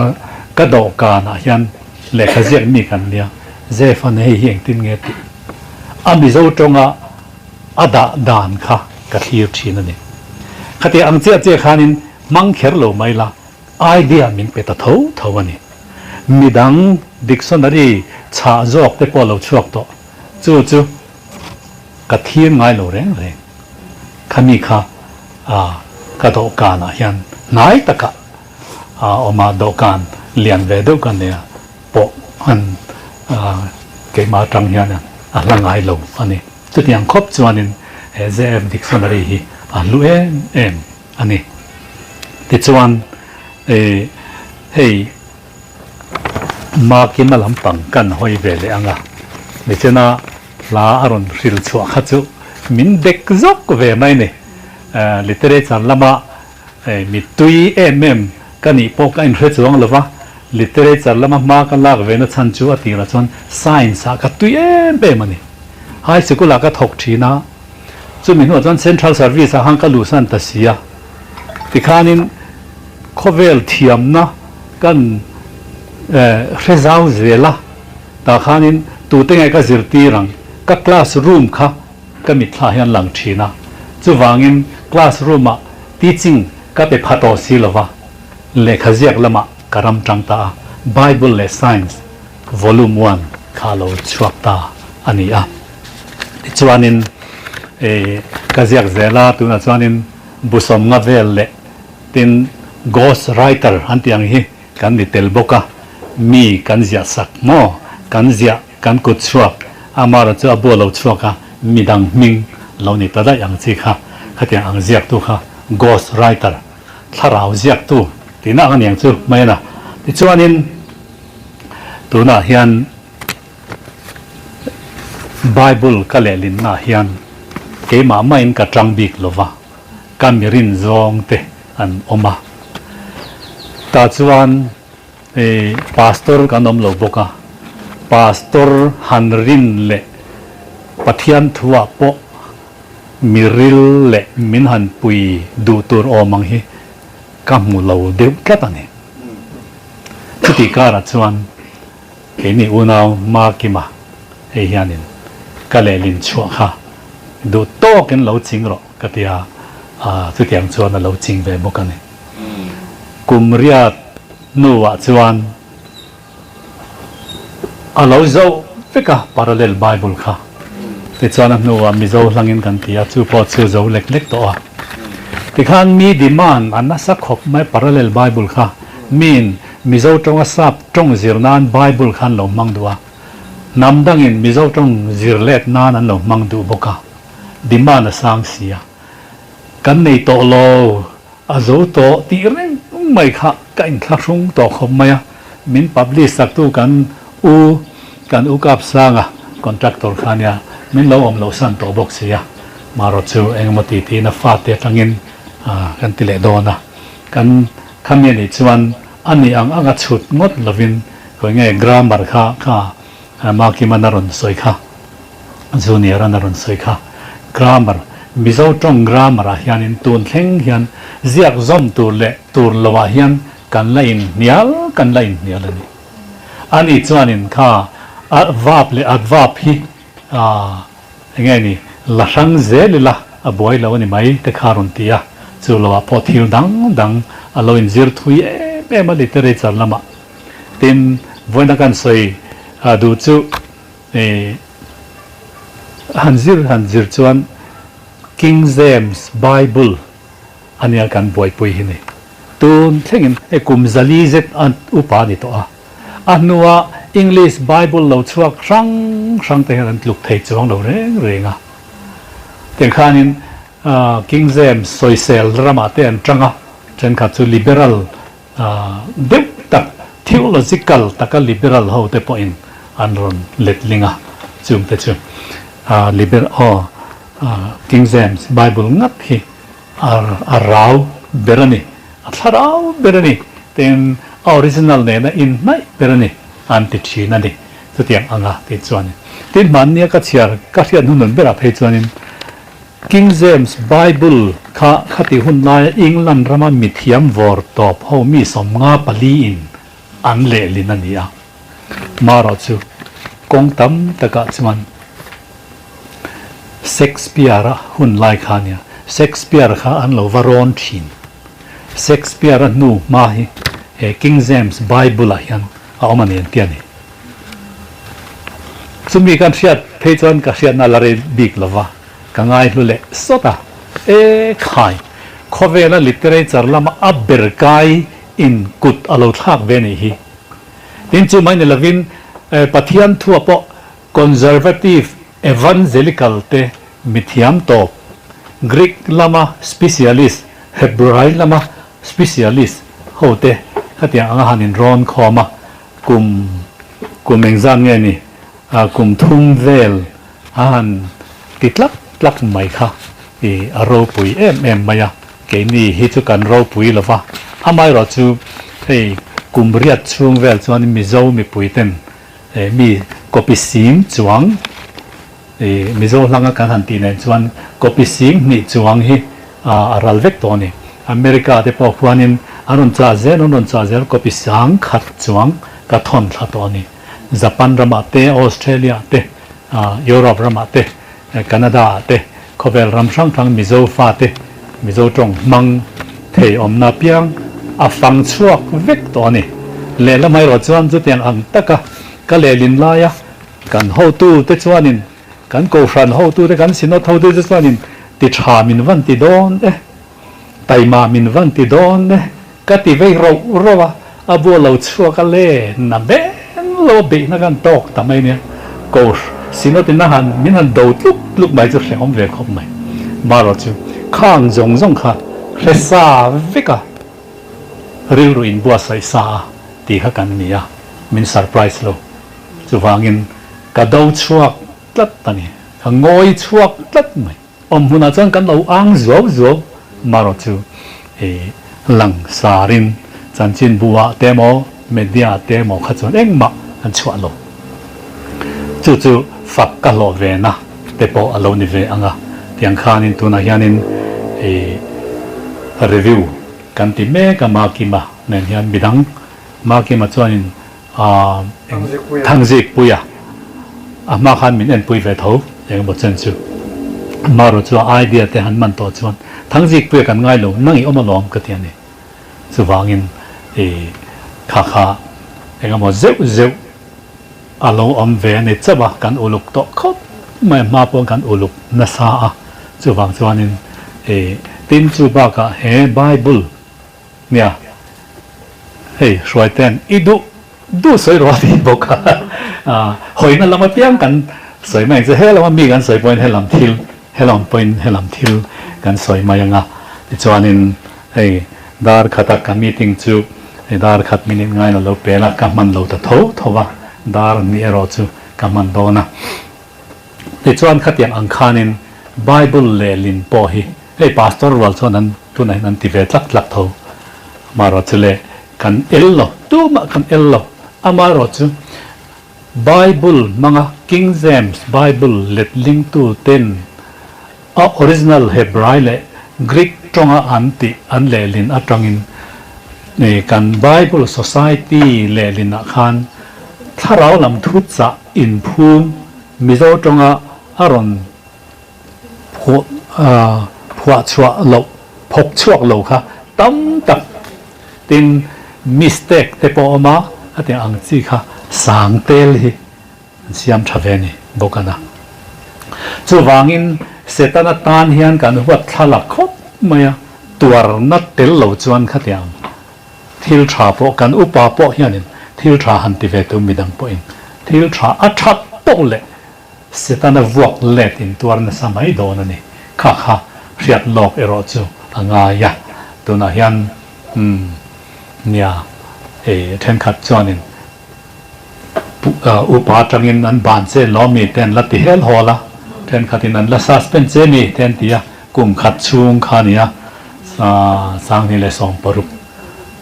S14: ka dawhkanah hian lehkha ziak mi kan nia, Zephan hei hi engtin nge tih a Mizo tawnga a dah dan kha ka thlir thin a ni. Khatiang ang chiah chiah khanin hmang kher lo mai la, idea min pe ta tho tho a ni. Midang dictionary chhah zawk te pawh lo chhuak tawh, chu chu ka thlir ngai lo reng reng. Khami kha ka dawhkanah hian hnai takah a awm a, dawhkan lian ve deuh ka nia pawh an keimah atang hian a hla ngai lo a ni. Chutiang khawp chuanin he JF Dictionary hi a hlu em em a ni. Tichuan hei Makima lampang kan hawi ve leh ang a, nichina hla a rawn hril chhuah kha chu min dek zawk ve mai ni. Literature lama Hei mittui em em ka nih pawh ka inhre chuang lo va, literature lama hma ka lak ve na chhan chu a tirah chuan science ah ka tui em em a ni. High sikul ah ka thawk thin a, chumi hnuah chuan central service ah khan ka luhsan ta si a, tikhanin khawvel thiamna kan hre zau zel a, tah khanin tute nge ka zirtir ang, ka class room kha Ka mitthla hian lang thin a, chuvangin class room ah teaching ka pe pha tawh si lova, lehkha ziak lamah ka ram tang ta a, Bible leh Science volume one kha a lo chhuak ta a ni a. Tichuanin ka ziak zel a, tunah chuanin busawm nga vel leh tin ghost writer an tih ang hi kan ni tel bawk a, mi kan ziah sak maw, kan ziah Kan kut chhuak, amarawh chu a bu a lo chhuak a, midang hming lo ni ta daih ang chi kha, khatiang ang ziaktu kha ghost writer, thlarau ziaktu tihna ang a niang chu mai a na. Tichuanin tunah hian Bible ka lehlinnaah hian keimah mahin ka tang bik lo va, ka mirin zawng te an awm a, tah chuan Hei Pastor kan awm lo bawk a, Pastor han rin leh Pathian thuah pawh mi ril leh min han pui duh tur awm ang hi ka hmu lo deuh tlat a ni. Chutih karah chuan keini unau Makima hei hianin ka lehlin chhuah kha duh tawkin lo ching rawh ka ti a, chutiang chuan a lo ching ve bawk a ni. Kum riat hnuah chuan a lo zoh vek a Parallel Bible kha. Tichuan a hnuah Mizo hlangin kan ti a, chu pawh chu zo lek lek tawh a. Tikhan mi demand a nasa khawp mai Parallel Bible kha. Miin Mizo tawnga sap tawng zir nan Bible kha an lo hmang duh a. Hnam dangin Mizo tawng zir let nan an lo hmang duh bawk a. Demand a sang si a. Kan nei tawh lo, a zo tawh tih reng mai kha ka inthlahrung tawh khawp mai a, min publish saktu kan u, kan u Kapsanga contractor kha nia, min lo awm loh san tawh bawk si a, marawh chu engemaw ti tiin a fate atangin kan ti leh dawn a, kan khami anih chuan a nih ang anga chhut ngawt lovin khawi nge grammar kha kha Makiman a rawn sawi kha. Junior an a rawn sawi kha. Grammar, Mizo tawng grammar ah hianin tun thleng hian ziak zawm tur leh tur lo ah hian kan la inhnial kan la inhnial a ni. Ani chuanin kha verb leh adverb hi eng nge ni la hrang zel ila a buai lo a ni mai te kha a rawn ti a. Chu lo ah pawh thil dang dang a lo inzir thui em em a literature lamah. Tin, vawiina kan sawi duh chu. Han zir han zir chuan King James Bible a nia kan buaipui hi ni. Tun thlengin hei kum zali zet a upa a ni tawh a. A hnua English Bible lo chhuak hrang hrang te hian an tluk thei chuang lo reng reng a. Tiang khanin King James sawisel ramah te an tang a, thenkhat chu liberal deuh tak, theological taka liberal ho te pawhin an rawn letling a, chung te chu liber aw King James Bible ngat hi a rau ber a ni, a thlarau ber a ni, tin a original nena inhnaih ber a ni an ti thin a ni, chutiang anga tih chuanin. Tin hmannia ka chhiar ka hriat hnunun berah phei chuanin King James Bible kha khati hun laia England rama mithiam vawr tawp ho mi 54 in an lehlin a ni a. Marawh chu kawng tam takah chuan Shakespeare-a hun lai kha a nia. Shakespeare kha an lo va rawn thin. Shakespeare-a hnu hma hi he King James Bible-ah hian a awm a ni an ti a ni. Chumi kan hriat phei chuan ka hriatna la rei bik lo va, ka ngaihlu leh sawt a. E khai! Khawvela literature lama a ber kai in kut a lo thlak ve nih hi. Tin chu mai ni lovin Pathian thua pawh Conservative Evangelical te mithiam tawp, Greek lama specialist, Hebrai lama specialist ho te khatiang anga han inrawn khawm a, Kum kum engzat nge ni? Kum thum vel a han ti tlak tlak mai kha i a ropui em em mai a, keini hi chu kan ropui lo va, amaherawh chu hei kum riat chhung vel chuan Mizo mipui ten mi copy sing chuang i Mizo hlanga kan han tih nen chuan copy sing hnih chuang hi a ral vek tawh a ni. America te pawh khuanin an rawn chah zel an rawn chah zel copy sang khat chuang ka thawn thla tawh a ni. Japan ramah te, Australia te, Europe ramah te, Canada ah te, khawvel ram hrang hrang Mizo fate, Mizo tawng hmang thei awmna piang a fang chhuak vek tawh a ni. Lehlam erawh chuan chutiang ang taka ka lehlin laia Kan hotute chuanin, kan kohhran hotute, kan synod hotute chuanin ti tha min van ti dawn e, taima min van ti dawn e, ka ti vei roh roh a, a bu a lo chhuak a le, na beng lo beihna kan tawk ta mai nia, koh synod in a han min han do tluk tluk mai chu hrehawm ve khawp mai. Marawh chu khang zawng zawng kha hre sa vek a, rilru inbuatsaih sa a tih kha kan ni a, min surprise lo. Chuvangin ka do chhuak tlat a ni, ka ngawi chhuak tlat mai. Awm hmunah chuan kan lo ang zuau zuau marawh chu i lang sarin chanchinbu ah te emaw media ah te emaw kha chuan engmah an chhuah lo. Chu chu fak ka hlawh ve na te pawh a lo ni ve ang a, tiang khanin tunah hianin i review kan ti mek a Makima nen hian midang Makima chuanin Thangzikpui a, a hma khan min enpui ve tho engemaw chen chu. Amaherawh chu a idea te han man tawh chuan Thangzikpuia kan ngai lo, nang i awm alawm ka ti a ni. Chuvangin i kha kha engemaw zeuh zeuh a lo awm ve a ni chauh a, kan uluk tawh khawp mai a, hma pawh kan uluk nasa a, chuvang chuanin i tin chu bakah he Bible Nia, hei Hruaitean i duh duh sawi rawh a ti bawk a, hawina lam apiang kan sawi mai ang che, he lama mi kan sawi pawhin helam thil, helam pawhin helam thil kan sawi mai ang a, tichuanin hei dar khata ka meeting chu hei dar khat minute ngain a lo pel a, ka hman lo ta tho tho a, dar hnih erawh chu ka hman dawn a. Tichuan khatiang ang khanin Bible lehlin pawh hi hei Pastor rual chuan an tunah hian an ti ve tlak tlak tho. Amaherawh chu le kan el lo, tumah kan el lo. Amaherawh chu Bible hmanga King James Bible letlingtu ten a original Hebrai leh Greek tawnga an tih an lehlin atangin kan Bible Society lehlinah khan thlarau lam thu chah inphum Mizo tawnga a rawn phuah chhuah loh, phawk chhuak lo kha tam tak tin mistake te pawh a awm a, hetiang ang chi kha sang tel hi an siam tha ve a ni bawk a na. Chuvangin Setana tan hian kan huat thla la khawp mai a, tuarna tel lo chuan khatiang thil tha pawh kan upa pawh hianin thil tha han ti ve tu midang pawhin thil tha a that tawk leh Setana vuak let in tuar nasa mai dawn a ni. Kha kha hriat lawk erawh chu a ngai a, tunah hian umm nia hei thenkhat chuanin upa atangin an ban che lawm mi te an la ti hel hawl a, thenkhatin an la suspend che mi te an ti a, kum khat chhung kha a ni a, sanghnih leh 60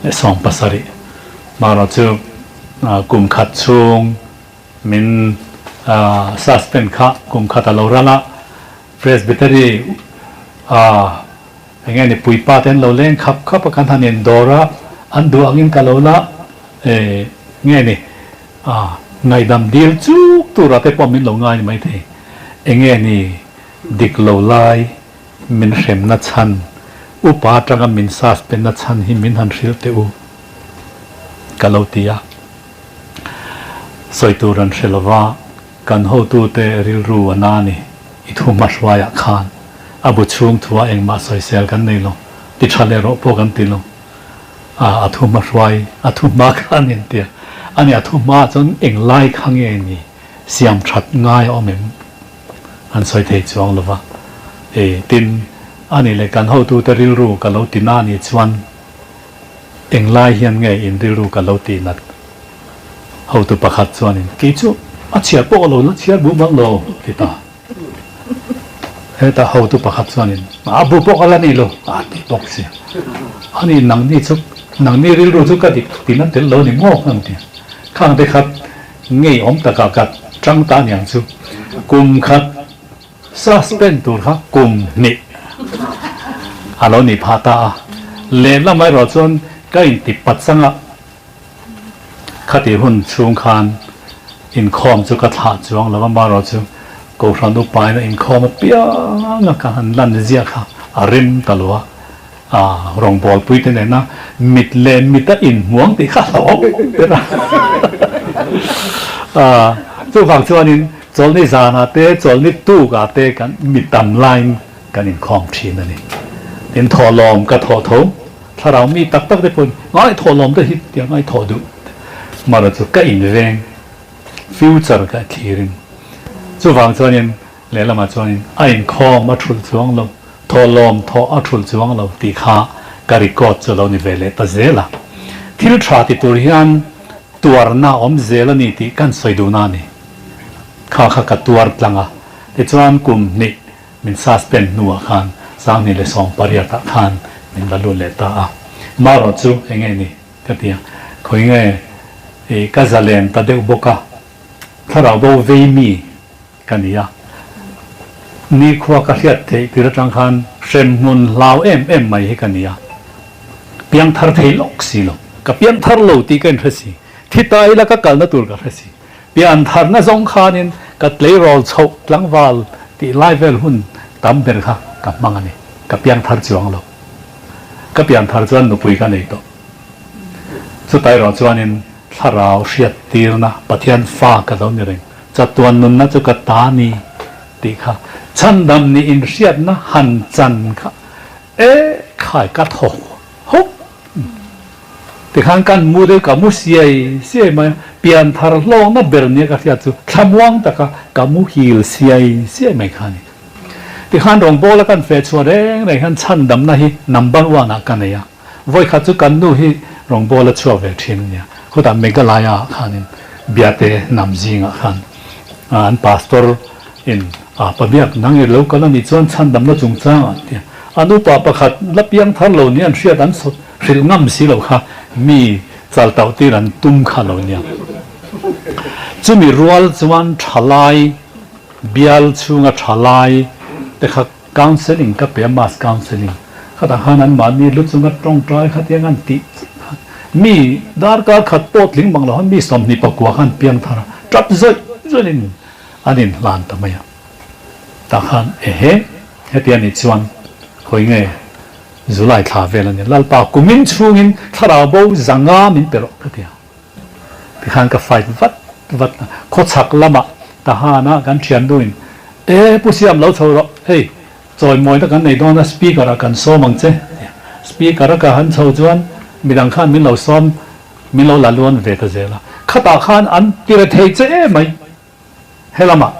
S14: leh 70 marawh chu kum khat chhung min suspend kha kum khat a lo ral a, Presbytery eng nge ni puipa te an lo leng khap khap a kan han indawr a, an duh angin ka lo la nge ni ngaihdam dil chuk tura te pawh min lo ngai ni maithei, eng nge ni dik lo lai min hremna chhan, upa atanga min suspend na chhan hi min han hrilh teh u ka lo ti a. Sawi tur an hre lova, kan hotute rilru a na ni. I thu hmahruaiah khan a bu chhung thuah engmah sawisel kan nei lo, ti tha leh rawh pawh kan ti lo. A, a thu hmahruai, a thu hma khan in tia. A ni, a thu hmaah chuan englai kha nge ni siam that ngai a awm em? An sawi thei chuang lova. E, tin, a ni leh kan hotute rilru ka lo ti na ni chuan, Englai hian nge in rilru ka lo tih nat? Hotu pakhat chuanin, Kei chu a chhiar pawh ka lo la chhiar bu bang lo, ti ta. Heta hotu pakhat chuanin, A bu pawh ka la nei lo, a ti bawk si. Ani nangni chu, nangni rilru chu ka dik tina tel lo ni maw? Ka ti. Khang te khat ngei awm takah ka tang ta aniang chu. Kum khat Suspend tur kha kum hnih a lo nih phah ta a, lehlam erawh chuan ka inti pachang a, khati hun chhung khan inkhawm chu ka thlah chuang lo, amaherawh chu Kohhran upain a inkhawm apiang a ka han lan ziah kha a rem ta lo a, rawngbawlpui te nena mit leh mit a inhmuang tih kha a hlauhawm ber a, chuvang chuanin Chawlhni zanah te, chawlhni tukah te kan mi tam laiin kan inkhawm thin a ni. Tin, thawhlawm ka thawh tho, thlarau mi tak tak te pawhin ngai thawhlawm te hi tia ngai thawh duh mara chu ka inveng, future ka thlirin. Chuvang chuanin lehlamah chuanin a inkhawm a thulh chuang lo, thawhlawm thawh a thulh chuang lo tih kha ka record chu a lo ni ve leh ta zel a. Thil tha ti tur hian tuarna a awm zel a ni tih kan sawi duhna a ni. Kha kha ka tuar tlang a, tichuan kum hnih min suspend hnuah khan 2018 ah khan min va lut leh ta a. Marawh chu eng nge ni ka ti a, khawi nge i ka zalen ta deuh bawk a, thlarau bo vei mi ka ni a, nikhua ka hriat theih tir atang khan hremhmun hlau em em mai hi ka ni a, piangthar thei lawk si lo, ka piangthar lo tih ka inhre si, thi ta ila ka kalna tur ka hre si. Pian tharna zawng khanin ka tleirawl chhoh tlangval tih lai vel hun tam ber kha ka hmang a ni. Ka piang thar chuang lo. Ka pian thar chuan nupui ka nei tawh. Chuta erawh chuanin thlarau hriat tirna Pathian fa ka lo ni reng. Chatuan nunna chu ka ta ni tih kha chhandam nih inhriatna han chan kha e khai ka thaw hawk. Tikhan kan mu deuh ka mu siai siai mai a, pian thar hlawkna ber nia ka hriat chu thlamuang taka ka mu hil siai siai mai kha a ni. Tikhan rawngbawla kan feh chhuah reng reng hian chhandamna hi number one ah ka nei a, vawikhat chu kan nu hi rawngbawla chhuak ve thin a nia, khutah Meghalaya ah khanin Biate hnam zingah khan an pastor in a pabiak nang i lo kal a nih chuan chhandamna chungchang ah tia an upa pakhat la piang thar lo nia an hriat an hrilh ngam si lo kha mi chal tauh tir an tum kha lo nia. Chumi rual chuan thalai bial chhunga thalai te kha counselling ka pe a mass counselling khatah khan an mahni lu chunga tawngtai kha tiang an tih mi darkar khat pawh tling bang lo khan mi 29 khan piang thar a tap zawih zawih in an inhlan ta mai a tah khan ehe heti a nih chuan khawi nge July thla vel a ni Lalpa kumin chhungin thlarau bo zanga min pe rawh ka ti a tikhan ka fight vat vat a khawchhak lamah Tahana kan thiannuin. E Pu Siam lo chho rawh, hei chawimawina kan nei dawn a, speaker ah kan sawm ang che. Speaker a ka han chho chuan midang khan min lo sawm, min lo la luan ve ta zel a. Khatah khan an ti re thei che em mai. Helamah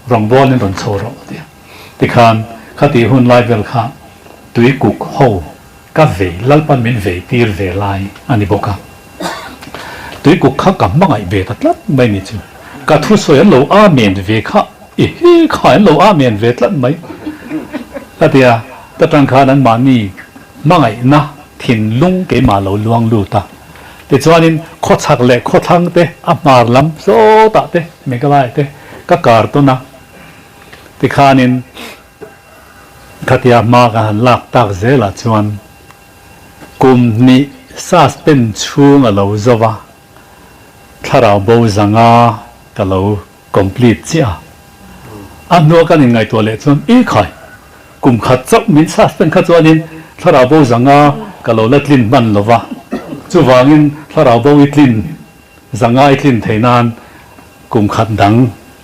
S14: rawngbawlin rawn chho rawh a ti a. Tikhan khatih hun lai vel kha tuikuk ho ka vei, Lalpan min vei tir ve lai a ni bawk a. Tuikuk kha ka hmangaih ve ta tlat mai ni chu. Ka thusawi an lo amen ve kha, i hi kha an lo amen ve tlat mai a ti a. Ta tang khan anmahni hmangaihna thinlung keimah lo luang lut a. Tichuanin khawchhak leh khawthlang te, a hmar lam sawtah te, Meghalaya te ka kar tawn a. Tikhanin khatia hma ka han lak tak zelah chuan kum hnih suspend chhung a lo zo va, thlarau bo zanga ka lo complete chiah a. A hnua kan inngaihtuah leh chuan i khai, kum khat chauh min suspend kha chuanin thlarau bo zanga ka lo la tlin hman lo va, chuvangin thlarau bo i tlin zanga i tlin thei nan kum khat dang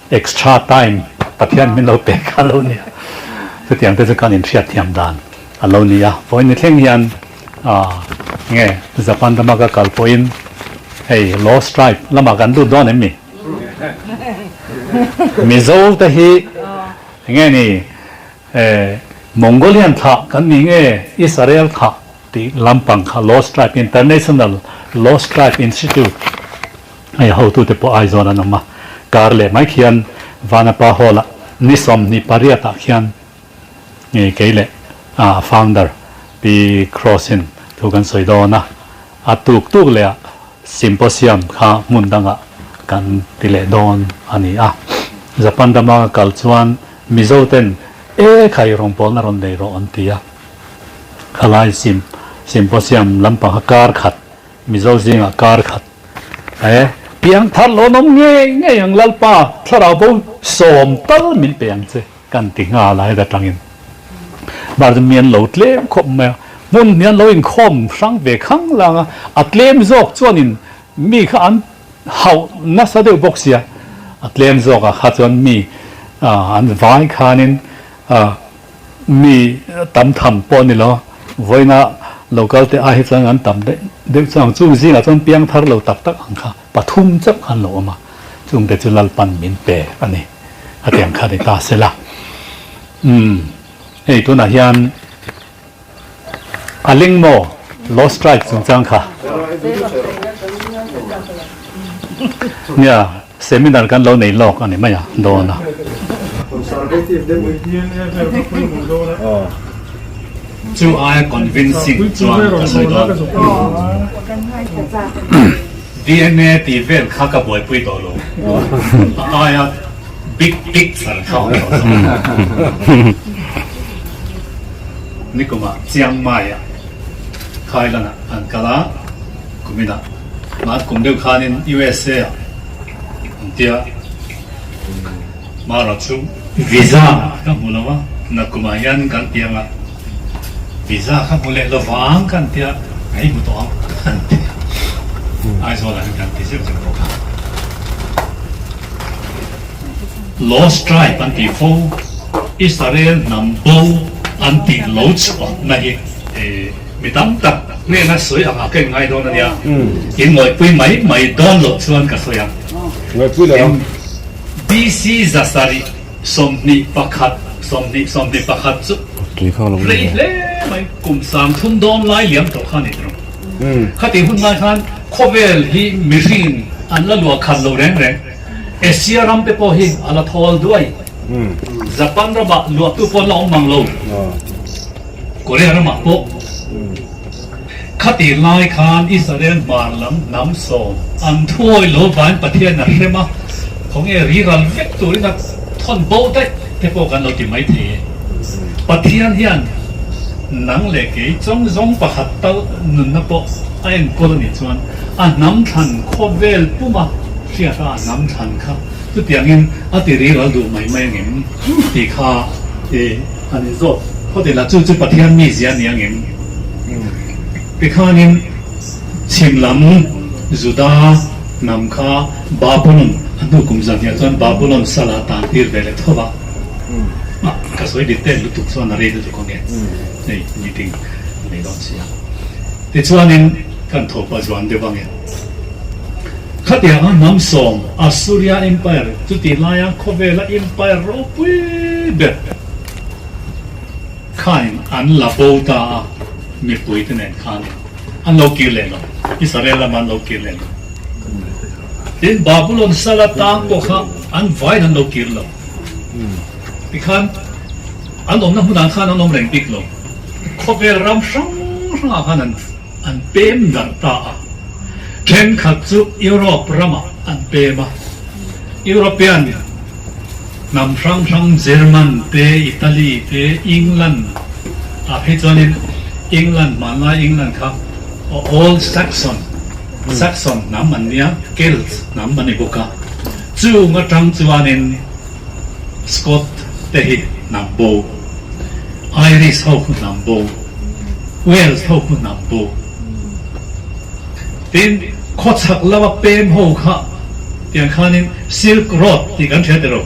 S14: extra time Pathian min lo pek kha a lo ni a. Chutiang te chu kan inhriatthiam dan a lo ni a. Vawiin ni thleng hian nge Japan rama ka kal pawhin hei Lost Tribe lamah kan lut dawn em mi? Mizo te hi nge ni Mongolian thlah kan ni nge Israel thlah tih lampang kha Lost Tribe International Lost Tribe Institute hei hotute pawh Aizawl an awm a, kar leh mai khian Vanapa Hall ah ni 28 ah khian kei leh founder Pi Cross in thu kan sawi dawn a, a tuk tuk leh ah Symposium kha hmun dangah kan ti leh dawn a ni a. Japan rama ka kal chuan Mizo ten e khai rawngbawlna rawn nei rawh an ti a. Khalai Symposium lampang kha kar khat, Mizo zingah kar khat e piang thar lo an awm ngei ngei ang Lalpa thlarau bo sawm tal min pe ang che kan ti nghal a heta tangin. Bar chu mi an lo tlem khawp mai a, hmun hnih an lo inkhawm hrang ve khang lang a, a tlem zawk chuanin mi kha an hauh nasa deuh bawk sia, a tlem zawkah kha chuan mi an vai khanin mi tam tham pawh a ni lo, vawiina local te ai hi chuan an tam deuh chuang, chung zingah chuan piang thar lo tak tak ang kha pathum chauh khan lo awm a, chungte chu Lalpan min pe a ni. A tiang kha ni ta sela. Umm hei tunah hian a ling maw Lost Tribe chungchang kha. Nia seminar kan lo nei lawk a ni mai a dawn a. Chu aia convincing chuan ka sawi dawn. DNA tih vel kha ka buaipui tawh lo. A aia big picture kha awm tawh zawk. Nikumah Chiang Mai-ah Thailand-ah an kal a, kuminah mah kum deuh khanin USA-ah an tia. Mara chu visa ka hmu lo a, nakumah hian kan piang a, visa ka hmu leh lovang kan tia, ka i hmu tawh ang an ti a, Aizawlah hian kan ti zeuh zeuh bawk a. Lost tribe an tih fo, Israel hnam bo an tih lo chhuahna hi mi tam tak hnena sawi angah ka inngai dawn a nia, in ngawihpui mai mai dawn loh chuan ka sawi ang.
S6: Ngawihpui lo ang.
S14: BC 721, 20 21 chu rei hle mai, kum 30 dawn lai liam tawh kha a ni tawh. Khati hun lai khan khawvel hi mihring an la luah khat lo reng reng. Asia ram te pawh hi a la thawl duai. Japan ramah luahtu pawh an la awm mang lo. Korea ramah pawh. Khati lai khan Israel hmar lam hnam sawm an thuawi lo vain Pathian a hrem a, khawnge riral vek turin a thawn bo daih te pawh kan lo ti mai thei e. Pathian hian nang leh kei chawng zawng pakhat tal nunna pawh a enkawl a nih chuan a hnam thlan khawvel puma hriata a hnam thlan kha chutiangin a ti riral duh mai mai angem tih kha an inzawt phawt ila chu chu Pathian mizia a ni angem? Tikhanin chhim lam Juda hnam kha Babulon a hnu kum zan hian chuan Babulon sala tan tir ve leh tho va. A, ka sawi detail lutuk chuan a rei lutuk ang e, hei meeting a nei dawn si a. Tichuanin kan tho pah zuan deuh ang e. Khatianga hnam sawm Assuria Empire chutih laia khawvela empire ropui ber khanin an la bo ta a, mipuite nen khanin an lo kir leh lo, Israel lama an lo kir leh lo. Tin, Babulon sala tang pawh kha an vaiin an lo kir lo. Tikhan an awmna hmunah khan an awm reng bik lo. Khawvel ram hrang hrangah khan an an pem darh ta a. Thenkhat chu Europe ramah an pem a. European hnam hrang hrang German te, Italy te, England ah phei chuanin England hmanlai England kha Old Saxon, Saxon hnam an nia, Celts hnam an ni bawk a. Chung atang chuanin Scot te hi hnam bo, Irish ho khu hnam bo, Wales ho khu hnam bo. Tin, khawchhak lama pem ho kha tiang khanin Silk Road tih kan hria tiro.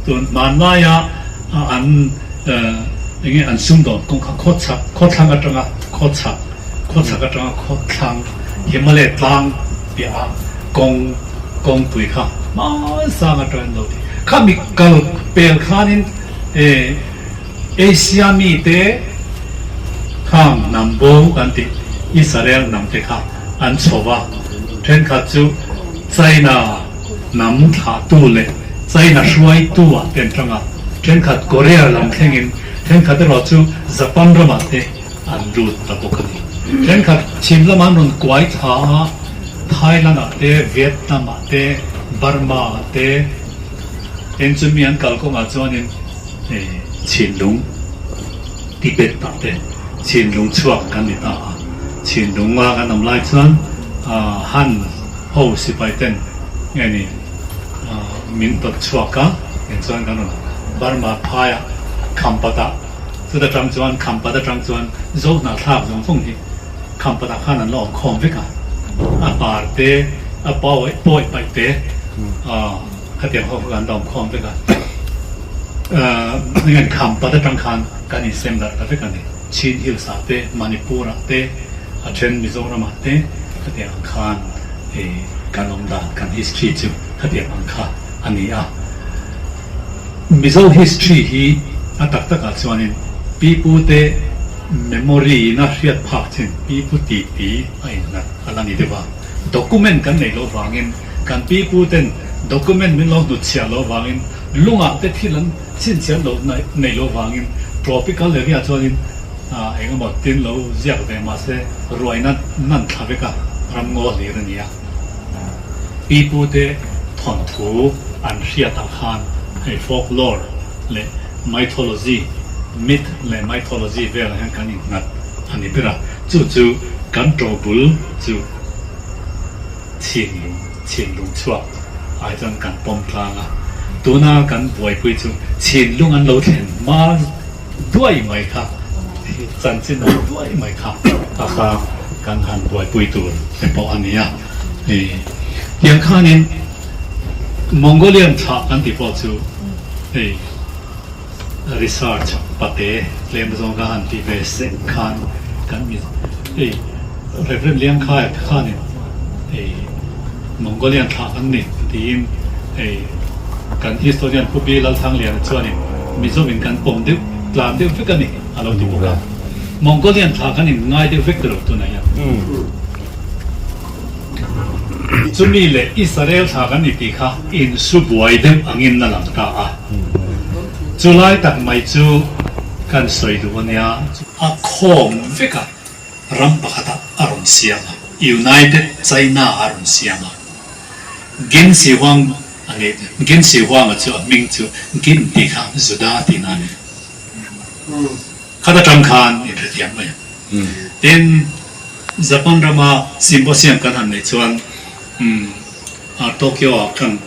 S14: Tun hmanlaia an enge an sumdawn kawng kha khawchhak, khawthlang atanga khawchhak, khawchhak atanga khawthlang Himalaya tlang piaha kawng kawngpui kha hmansang atangin lo ti. Khami kal pel khanin Asia mite khang hnam bo kan tih Israel hnam te kha an chho a, thenkhat chu China hnam thlahtu leh China hruaitu ah te an tang a, thenkhat Korea lam thlengin thenkhat erawh chu Japan ramah te an lut ta bawk a ni. Thenkhat chhim lamah an rawn kuai thla a, Thailand ah te, Vietnam ah te, Burma ah te, tin chumi an kalkawngah chuanin hei chhinlung Tibet ah te chhinlung chhuak kan ni ta a, chhinlung a kan awm lai chuan Han ho sipai ten nge ni min tawt chhuak a, tin chuan kan rawn Burma phai ah Khampat ah chuta tang chuan Khampat atang chuan Zohnahthlak zawng zawng hi Khampat ah khan an la awm khawm vek a, a par te a pawi paih te Khatiang ho kha kan dawm khawm vek a, engeng Khampat atang khan kan insem darh ta vek a ni. Chin Hills ah te, Manipur ah te, a then Mizoram ah te khatiang ang khan kan awm dan, kan history chu khatiang ang kha a ni a. Mizo history hi a tak takah chuanin pipu te memory in a hriat phak chin pipu titi a innghat a la ni deuh a. Document kan neih loh vangin Kan pi pu ten document min lo hnutchhiah loh vangin lungah te thil an chhinchhiah loh neih loh vangin tropical area chuanin eng emaw tin lo ziak ve mahse ruaina nan thla vek a, ramngaw hlir a ni a. Pi pu te thawnthu an hriatah khan hei folklore leh mythology, myth leh mythology velah hian kan innghat a ni ber a, chu chu kan ṭobul chu. Chhinlung, chhinlung chhuak ai chuan kan pawm tlang a, tuna kan buaipui chu chhinlung an lo thlen hma duai mai kha, chanchin awm duai mai kha a kha kan han buaipui tur te pawh a ni a. Hei tiang khanin Mongolian thlah kan tih pawh chu hei research pate tlem zawng ka han tih ve sek khan kan mi hei Reverend Liangkhaia te khanin hei Mongolian thlah kan ni tiin hei kan historian Pu Bi Lalthangliana chuanin Mizoin kan pawm deuh tlan deuh vek a ni a lo ti bawk a. Mongolian thlah kan in ngai deuh vek ta lo tunah hian. Chumi leh Israel thla kan ni tih kha insu buai deuh angin a lang ta a. Chulai tak mai chu kan sawi duh a nia. A khawm vek a, ram pakhatah a rawn siam a, United China a rawn siam a. Gin Si Huang a ni, Gin Si Huang-a chu a hming chu Gin tih kha Juda tihna a ni. Khat atang khan inhrethiam mai a. Tin, Japan rama symposium kan han neih chuan Tokyo ah khan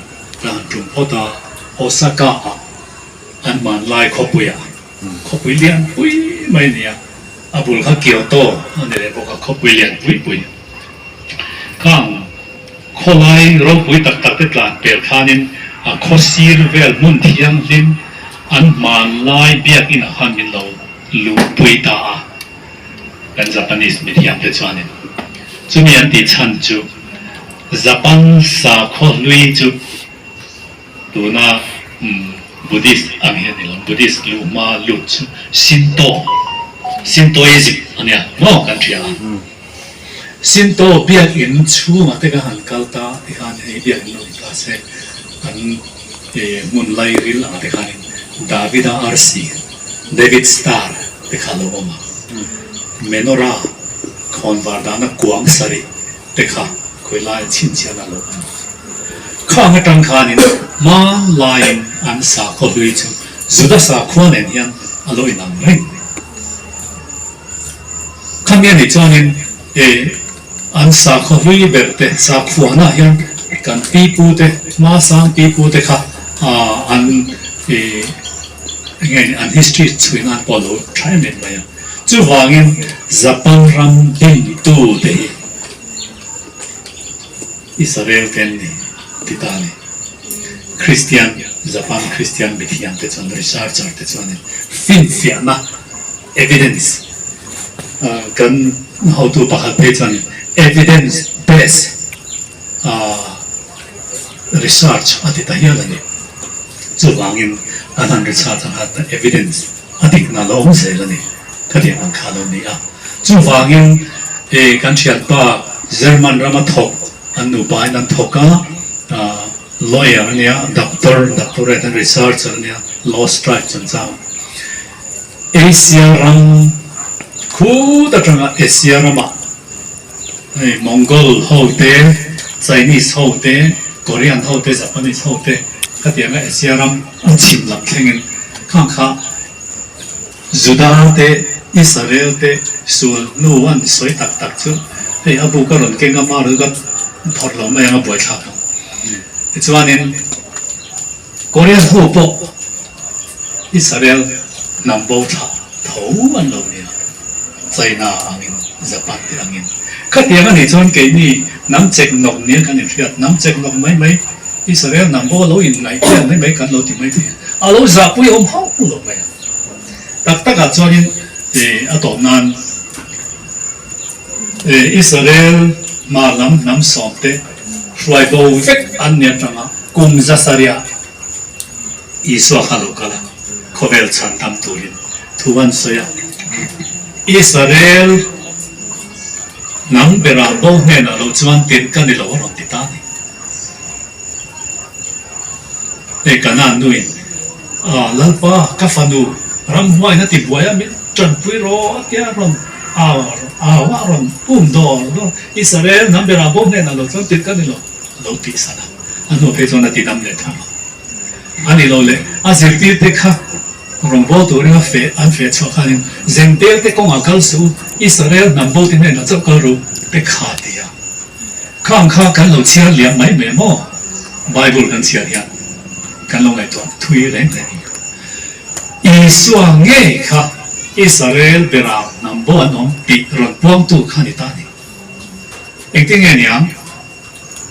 S14: ka han tum phawt a, Osaka ah an hmanlai khawpui ah, khawpui lian pui mai a ni a, a bul kha Kyoto a ni leh bawk a, khawpui lian pui pui. Khang khawlai ropui tak tak te tlan pel khanin a khaw sir vel hmun thianghlim. An hmanlai biakinah khan min lo luhpui ta a, kan Japanese mithiamte chuanin chumi an tih chhan chu Japan sakhaw hlui chu tuna Buddhist ang hi a ni lo, Buddhist luh hma lut chu Shinto, Shintoism a nia maw kan hria a. Shinto biakin chhungah te ka han kal ta tikhan hei biakin lo ni ta se an hmun lairil angah te khanin Davida arsi, David star, te kha lo awm a, Menorah khawnvar dahna kuang sarih te kha khawi laia chhinchhiahna a lo awm a. Khang atang khanin hmanlaiin an sakhaw hlui chu Juda sakhua nen hian a lo inang reng. Khami a nih chuanin e an sakhaw hlui ber te sakhuana hian kan pipu te hmasang pipu te kha an e enge ni an history chhui nan pawh a lo tha em em mai a. Chuvangin Japan ram dintu te hi Israel te an ni ti ta a ni. Kristian Japan Kristian mithiam te chuan researcher te chuanin finfiahna Evidence kan hotu pakhat phei chuan evidence based research a ti ta hial a ni. Chuvangin an han research ang khan evidence a dikna la awm zel a ni. Khatiang ang kha lo ni a. Chuvangin kan thianpa German rama thawk an nupa in an thawk a, lawyer a nia, doctor, doctorate and researcher a nia, law stripe chungchang. Asia ram khut atanga Asia ramah hei Mongol ho te, Chinese ho te, Korean ho te, Japanese ho te khatianga Asia ram a chhim lam thlengin khang kha Juda te, Israel te sul hnu an sawi tak tak chu hei a buk a rawn keng a mar chu ka phawrh lo mai ang a buaithlak ang. Tichuanin. Korean ho pawh Israel hnam bo thlah tho an lo nia, China angin, Japan te angin. Khatiang a nih chuan keini hnam chek nawk nia kan inhriat, hnam chek nawk mai mai, Israel hnam bo a lo inngaih vel mai mai kan lo ti mai thei a, a lo zahpui awm hauh lo mai a. Tak takah chuanin a tawp nan Israel hma lam hnam sawmte hruai bo vek an ni atanga kum zasariah Isua kha lo kal a, khawvel chhan tam turin thu an sawi a. Israel hnam berah bo hnenah lo chuan tirh ka ni lo a rawn ti ta a ni. Hei Kanaan nuin, A Lalpa, ka fanu, ramhuaiin a ti buai a, min tanpui rawh a tia rawn au au a, rawn um dawr dawr. Israel hnam berah bo hnenah lo chuan tirh ka ni lo, a lo tih san a. A hnu phei chuan a ti dam leh thung a. A ni lo le, a zirtirte kha rawngbâwl turin a feh an feh chhuah khanin, Zengtel te kawngah kal suh u, Israel hnam bo te hnenah chauh kal ru, te kha a ti a. Khang kha kan lo chhiar liam mai mai maw? Bible kan chhiar hian kan lo ngaihtuah thui reng reng hi. Isua ngei kha Israel beram hnam bo an awm tih rawn puangtu kha ni ta ni. Engtin nge niang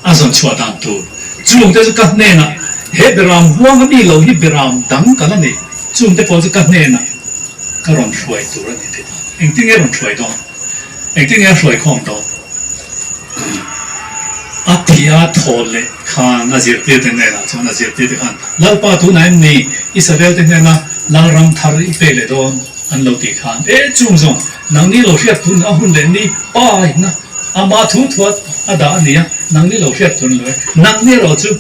S14: a zawn chhuah dan tur? Chungte chu ka hnenah he beram huang a mi lo hi beram dang ka la nei, chungte pawh chu ka hnenah ka rawn hruai tur a ni ti ta. Engtin nge rawn hruai dawn? Engtin nge a hruai khawm dawn? A thi a thaw leh khan a zirtirte hnenah chuan a zirtirte khan, Lalpa tunah em ni Isabel te hnena Lalram thar i pek leh dawn? an lo tih khan, E chung zawng, nangni lo hriat tun a hun leh ni pa inna ama thu thuat a dah a ni a, nangni lo hriat tun lo e, nangni erawh chu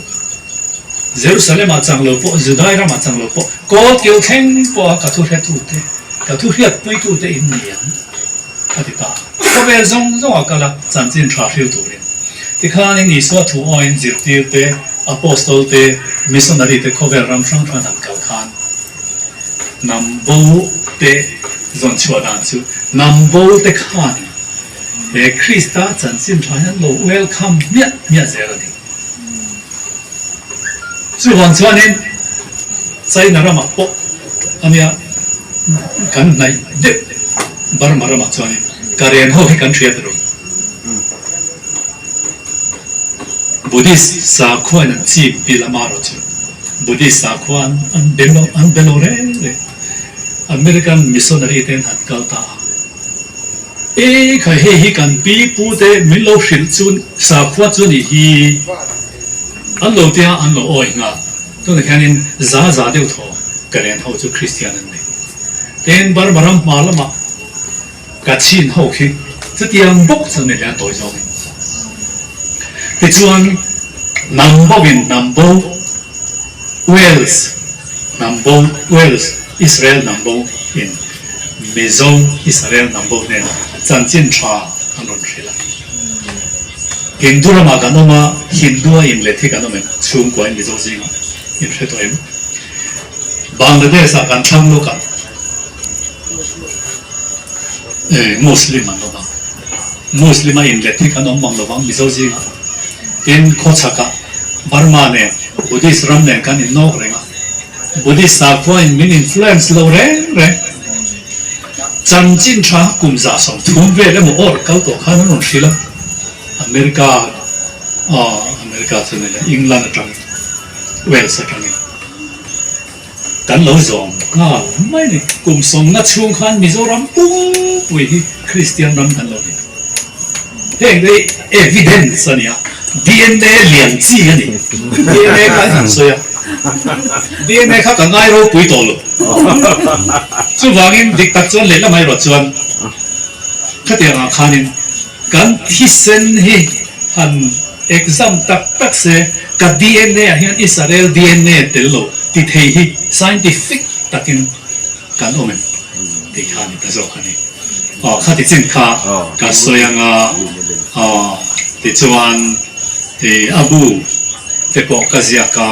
S14: Jerusalem-ah chang lo pawh, Judai ramah chang lo pawh, kawl kil thleng pawha ka thu hretute, ka thu hriatpuitute in ni ang, a ti ta. Khawvel zawng zawng a kal a, chanchin tha hriu turin. Tikhanin Isua thu awiin zirtir te, Apostol te, missionary te khawvel ram hrang hrang han kal khan hnam bo te zawn chhuah dan chu hnam bo te khanin he Krista chanchin tha hian lo welcome hmiah hmiah zel a ni. Chuvang chuanin China ramah pawh ania kan hnaih deuh Burma ramah chuanin Karen ho hi kan hriat ru. Buddhist sakhuain an chim bil ama erawh chu Buddhist sakhua an an be lo an be lo reng reng. American missionary te an han kal ta a. E kha hei hi kan pi pu te min lo hrilh chu sakhua chu nih hi an lo tia an lo awi nghal. Tunah hianin za za deuh thaw Karen ho chu Christian an ni. Tin Burma ram hma lamah Kachin ho khi chutiang bawk chu ni leh a tawi zawngin. Tichuan hnam bo in hnam bo Wales hnam bo Wales Israel hnam bo in Mizo Israel hnam bo hnenah chanchin tha an rawn hrilh a. Hindu ramah kan awm a, Hindu a inlet hi kan awm em? Chhungkua in Mizo zingah inhre tawh em? Bangladesh ah kan thlang lawk a. Muslim an awm a, Muslim a inlet hi kan awm mang lovang Mizo zingah. Tin, khawchhakah Burma nen Buddhist ram nen kan innawk reng a, Buddhist sakhua in min influence lo reng reng. Chanchin tha kum 130 vel emaw awr kal tawh khan an rawn hrilh a, America, America chu ni le, England atangin, Wales atangin. Kan lo zawm nghal mai ni. Kum sawmna chhung khan Mizoram pumpui hi Kristian ram kan lo ni. Heng te hi evidence a ni a, DNA lian chi a ni. DNA kha an han sawi a, DNA kha ka ngai ropui tawh lo. Chuvangin dik tak chuan lehlam erawh chuan khatiang ah khanin kan thisen hi han Exam tak tak se, ka DNA ah hian Israel DNA tel lo ti thei hi scientific takin kan awm em tih kha a ni ta zawk a ni. Aw khati chin kha ka sawi anga aw tichuan i a bu te pawh ka ziak a,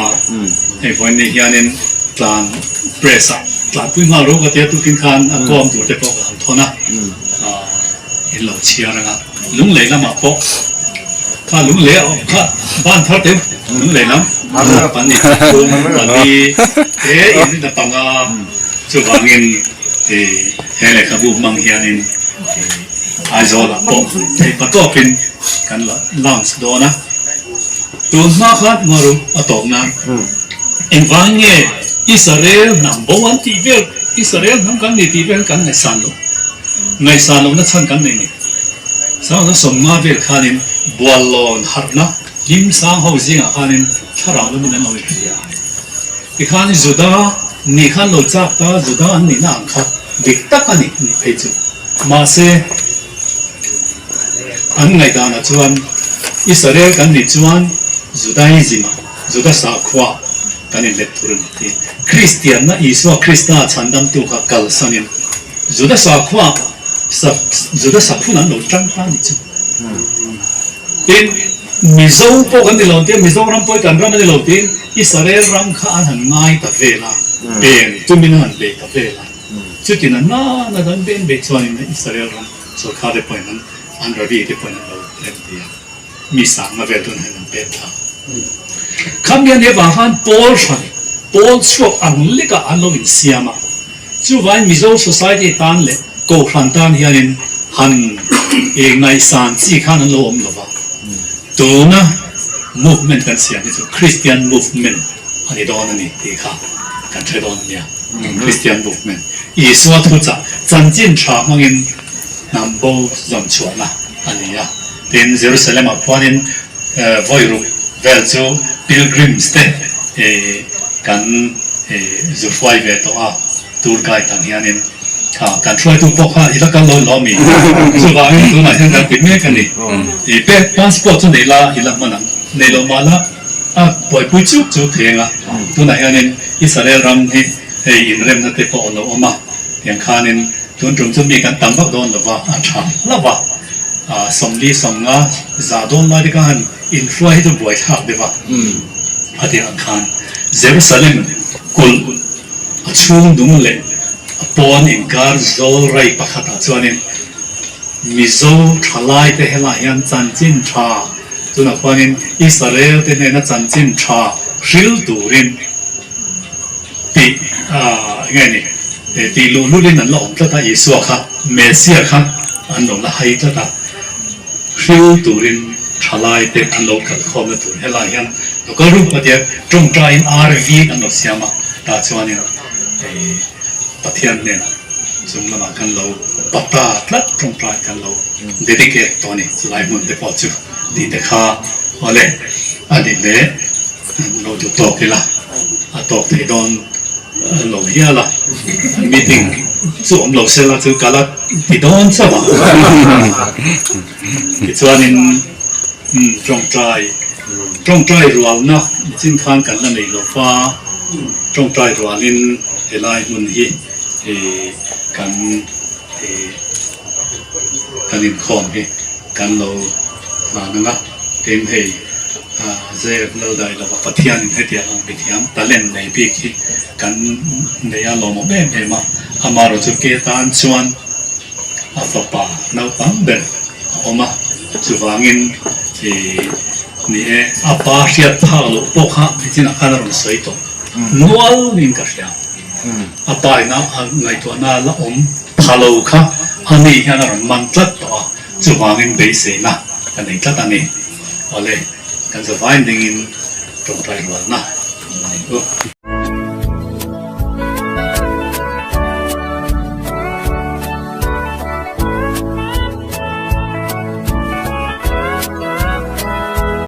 S14: hei vawiin ni hianin tlan press ah tlanpui nghal ro ka tia tukin khan a kawm tur te pawh ka han thawn a, in lo chhiar anga. Lunglei lamah pawh kha lunglei a awm kha ban thar teu lunglei lam pan i thum pali te in rin a panga chuvangin i he lehkhabu hmang hianin i Aizawlah pawh thei patawpin kan la launch dawn a tun hma khan Ngaru a tawp nan engvang nge Israel hnam bo an tih vel Israel hnam kan ni tih vel kan ngaihsan loh. Ngaihsan lohna chhan kan nei ni. Sangha 50 vel khanin Buallawn harhna hlim sang ho zingah khanin thlarau lamin an lo inhria a. Tikhan Juda nih khan lo chak ta, Juda an nihna ang kha dik tak a ni nih phei chu. Mahse, an ngaihdanah chuan Israel kan nih chuan Judaism-ah, Juda sakhua kan inlet tur a ni tih Kristianna Isua Krista chhandamtu kha kalsanin, Juda sakhua sa Juda sakhun an lo tang ta ni chu. Tin, Mizo pawh kan ni lo tia Mizoram pawh hi kan ram a ni lo tiin Israel ram kha an han ngai ta vel a, pen tumin an han bei ta vel a. Chutin a nana dan ben bei chuanin Israel ram sorkar te pawhin an an rabi te pawhin an lo rem ti a, mi sangna vel tun hian an pen thla. Khami a nih avang khan pawl hran, pawl chhuak ang lekah an lo insiam a. Chuvain Mizo society tan leh Kohhran tan hianin han ngaihsan chi khan an lo awm lo va, tuna movement kan siam hi chu Christian movement a ni dawn a ni tih kha kan hre dawn a nia. Christian movement, Isua thuchah chanchin tha hmangin hnam bo zawn chhuahna a ni a. Tin, Jerusalem-ah khuanin vawi ruk vel chu pilgrims te kan zu hruai ve tawh a, tour guide ang hianin kha kan hruaitu pawh kha i la kal lo lawm i, chuvangin tunah hian kan ti mek a ni. I passport chu nei la i la hman ang, nei loh mah la a buaipui chuk chuk thei ang a, tunah hianin Israel ram hi hei inremna te pawh a lo awm a, tiang khanin Tun tum chu mi kan tam vak dawn lova, a tha hlauh a, 40 50 za dawn lai te kha han inhruai hi chu buaithlak deuh a, a tih ang khan Jerusalem kulh a chhung nung leh a pawn inkar zawl rai pakhatah chuanin Mizo thalai te helaiah hian chanchin tha tunah khuanin Israel te hnena chanchin tha hril turin Tih eng nge ni? Tih luh lulin an la awm tlat a, Isua kha Messia kha an lo la hai tlat a, hril turin thalai te an lo kal khawmna tur helai hian lo kal rup a tia tawngtaiin RV kan lo siam a tah chuanin Pathian hnenah chung lamah kan lo pata tlat tawngtai kan lo dedicate tawh a ni chulai hmun te pawh chu tih te kha awle a ni leh lo duh tawk ila a tawk thei dawn lo hial a meeting chu awm lo sela chu ka la ti dawn chauh a tichuanin tawngtai tawngtai rualna nichin khan kan la nei lo va tawngtai rualin helai hmun hi kan kan inkhawm hi kan lo hlan ang a tin hei Zep lo dai lova Pathianin hetiang ang mithiam talent nei bik hi kan nei a lawmawm em em a, amaherawh chu ke tan chuan a fapa naupang ber a awm a, chuvangin ih ni e a pa hriat phak loh pawh kha nichinah khan a rawn sawi tawh nual in ka hria, a pa ina a ngaihtuahna la awm pha lo kha ani hian a rawn man tlat tawh a, chuvangin beiseina ka nei tlat a ni. Awle, kan zavain dingin tawngtai rualna a ni u.